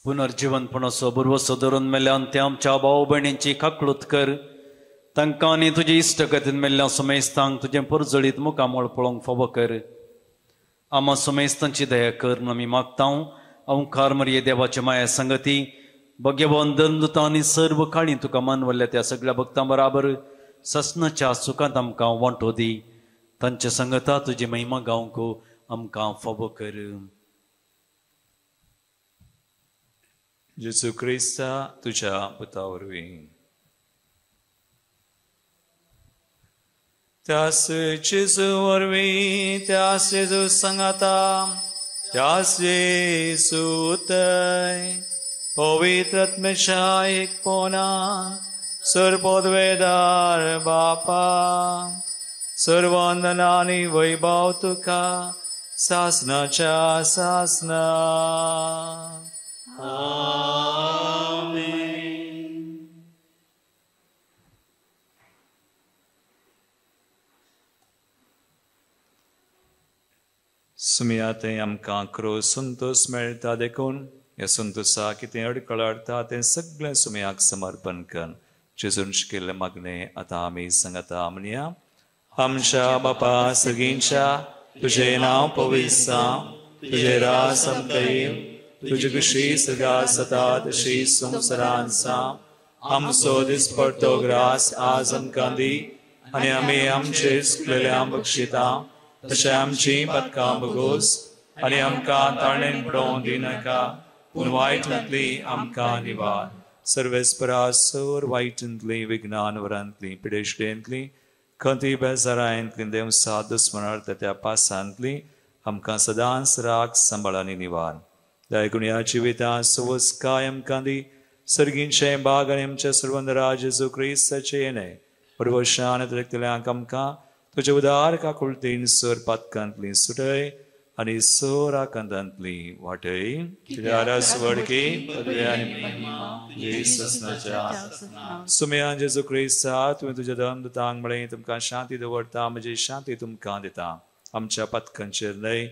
पुनर्जीवनपणाचो भरवसो धरून मेल्ल्यान ते आमच्या भाव भयणींची काकळूत कर. तांकां आनी तुजे इश्टगतीन मेल्ल्या समेस्तांक तुजें परजळीत मुखामळ पळोवंक फावो कर. आमा समेस्तांची दया कर म्हूण आमी मागता. ओंकार मरिये देवाचे माया संगती भगवान दंदुता आनी सर्व काळी तुका मानवल्ल्या त्या सगळ्या भक्तां बराबर ससनाच्या सुखांत आमकां वांटो दी. तांचे संगता तुजी महिमा गावंक आमकां फावो कर. जेजू क्रिस्ता तुझ्या पुता वरवीं. त्यास जेजू वरवीं, त्यास जेजू सांगाता, त्यास जेजू तय पवित्र आत्म्याच्या एकपणा सर्वपदवेदार बापा सर्वंदना आनी वैभव तुका सासनाच्या सासना. आमेन. सुमया थंय आमकां क्रोध संतोष मेळटा देखून ह्या संतोषा कितें अडकळ हाडटा तें सगळें सुमयाक समर्पण कर. जेजून शिकिल्लें मागणें आतां आमी सांगता म्हणया. आमच्या बापा सगळींच्या तुजें नांव पवित्र जावं, तुजें राज आमकां येवं, तुजी खुशी सगळ्या सता तशी संवसारांत जावं. आमचो दिसपडतो ग्रास आज आमकां दी आनी आमी आमचे चुकलेल्यांक बक्षिता तशें आमची पदकां बगोस आनी आमकां ताळेन पडोवंक दिनाका पूण वायटांतली आमकां निवार. सर्वेस्परा सर वायटांतली विज्ञानवरांतली पिडेश्टेंतली खंती बेजारांतली देवसा दुस्मनार्थ त्या पासांतली आमकां सदांच राग सांबाळ आनी निवार. दयाकून ह्या जिवितांत सवसकाय आमकां दी. सर्गींचें बाग आनी आमच्या सर्वंदरा जेजू क्रिस्ताचें येणें परवशान देखतल्यांक आमकां तुजे उदार काकुळतीन सर पातकांतली सुटय आनी सर आकांतांतली वाटय. सुमयान जेजू क्रिस्ता तुवें तुज्या दमदूतांक म्हळें तुमकां शांती दवरता, म्हजी शांती तुमकां दिता. आमच्या पातकांचेर न्हय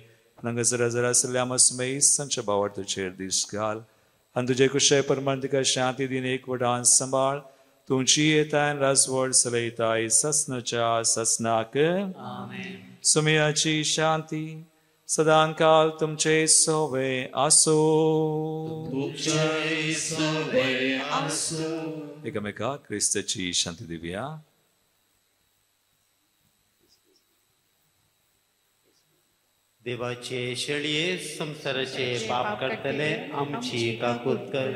हांगासर जर आसल्या मसमयीसांच्या भावार्थाचेर दीस घाल आनी तुजे कुशे प्रमाण तिका शांती दिन एकवटान सांबाळ. तुमची येताय राजवड चलयताय ससनाच्या ससनाक. सुमयाची शांती सदांकाल तुमचे सोवे आसो. एकामेका क्रिस्ताची शांती दिवया. देवाचे शेळये संवसाराचे पाप काडटले आमची काकूत कर.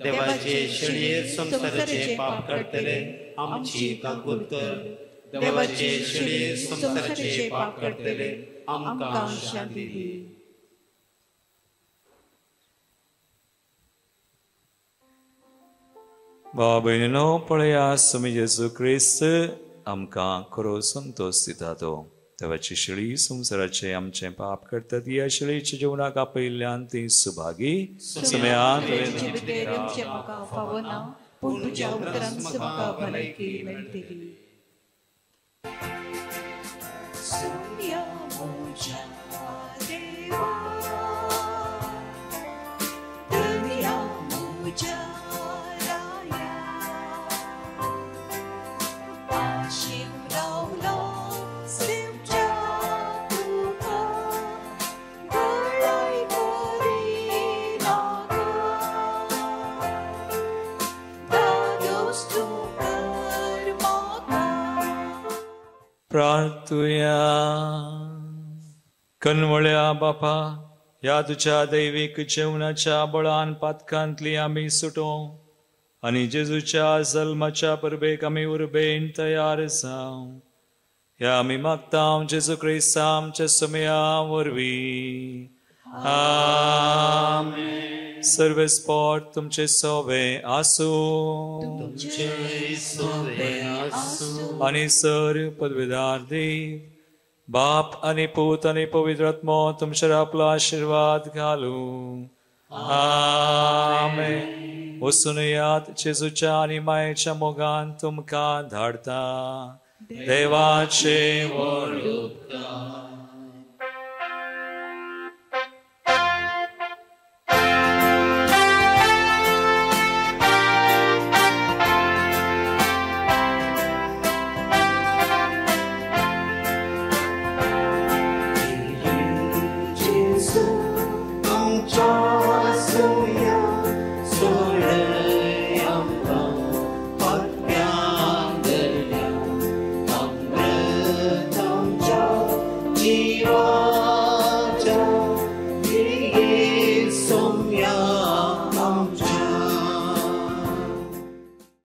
देवाचे शेळये संवसाराचे पाप काडटले आमची काकूत कर. देवाचे शेळये संवसाराचे पाप काडटले आमकां शांती दी. भाव भयणीनो पळया स्वामी जेजू क्रिस्त आमकां खरो संतोष दिता. तो देवाची शेळी संवसाराचे आमचें पाप करतात. ह्या शेळीच्या जेवणाक आपयिल्ल्यान ती सुभागी. प्रार्थुया. कनवळ्या बापा, ह्या तुज्या दैवीक जेवणाच्या बळान पातकांतली आमी सुटो आनी जेजूच्या जल्माच्या परबेक आमी उर्बेन तयार जावं. ह्या आमी मागता जेजू क्रिस्ता आमच्या समया वरवीं. आमेन. सर्वेस्पोर तुमचे सोवे आसूं आनी सर पदवेदार देव बाप आनी पूत आनी पवित्र आत्मो तुमचेर आपलो आशिर्वाद घालूं. आमेन. वचून येयात. जेजूच्या आनी मायेच्या मोगान तुमकां धाडटा. देवाचे व्हड उपकार. Jesu,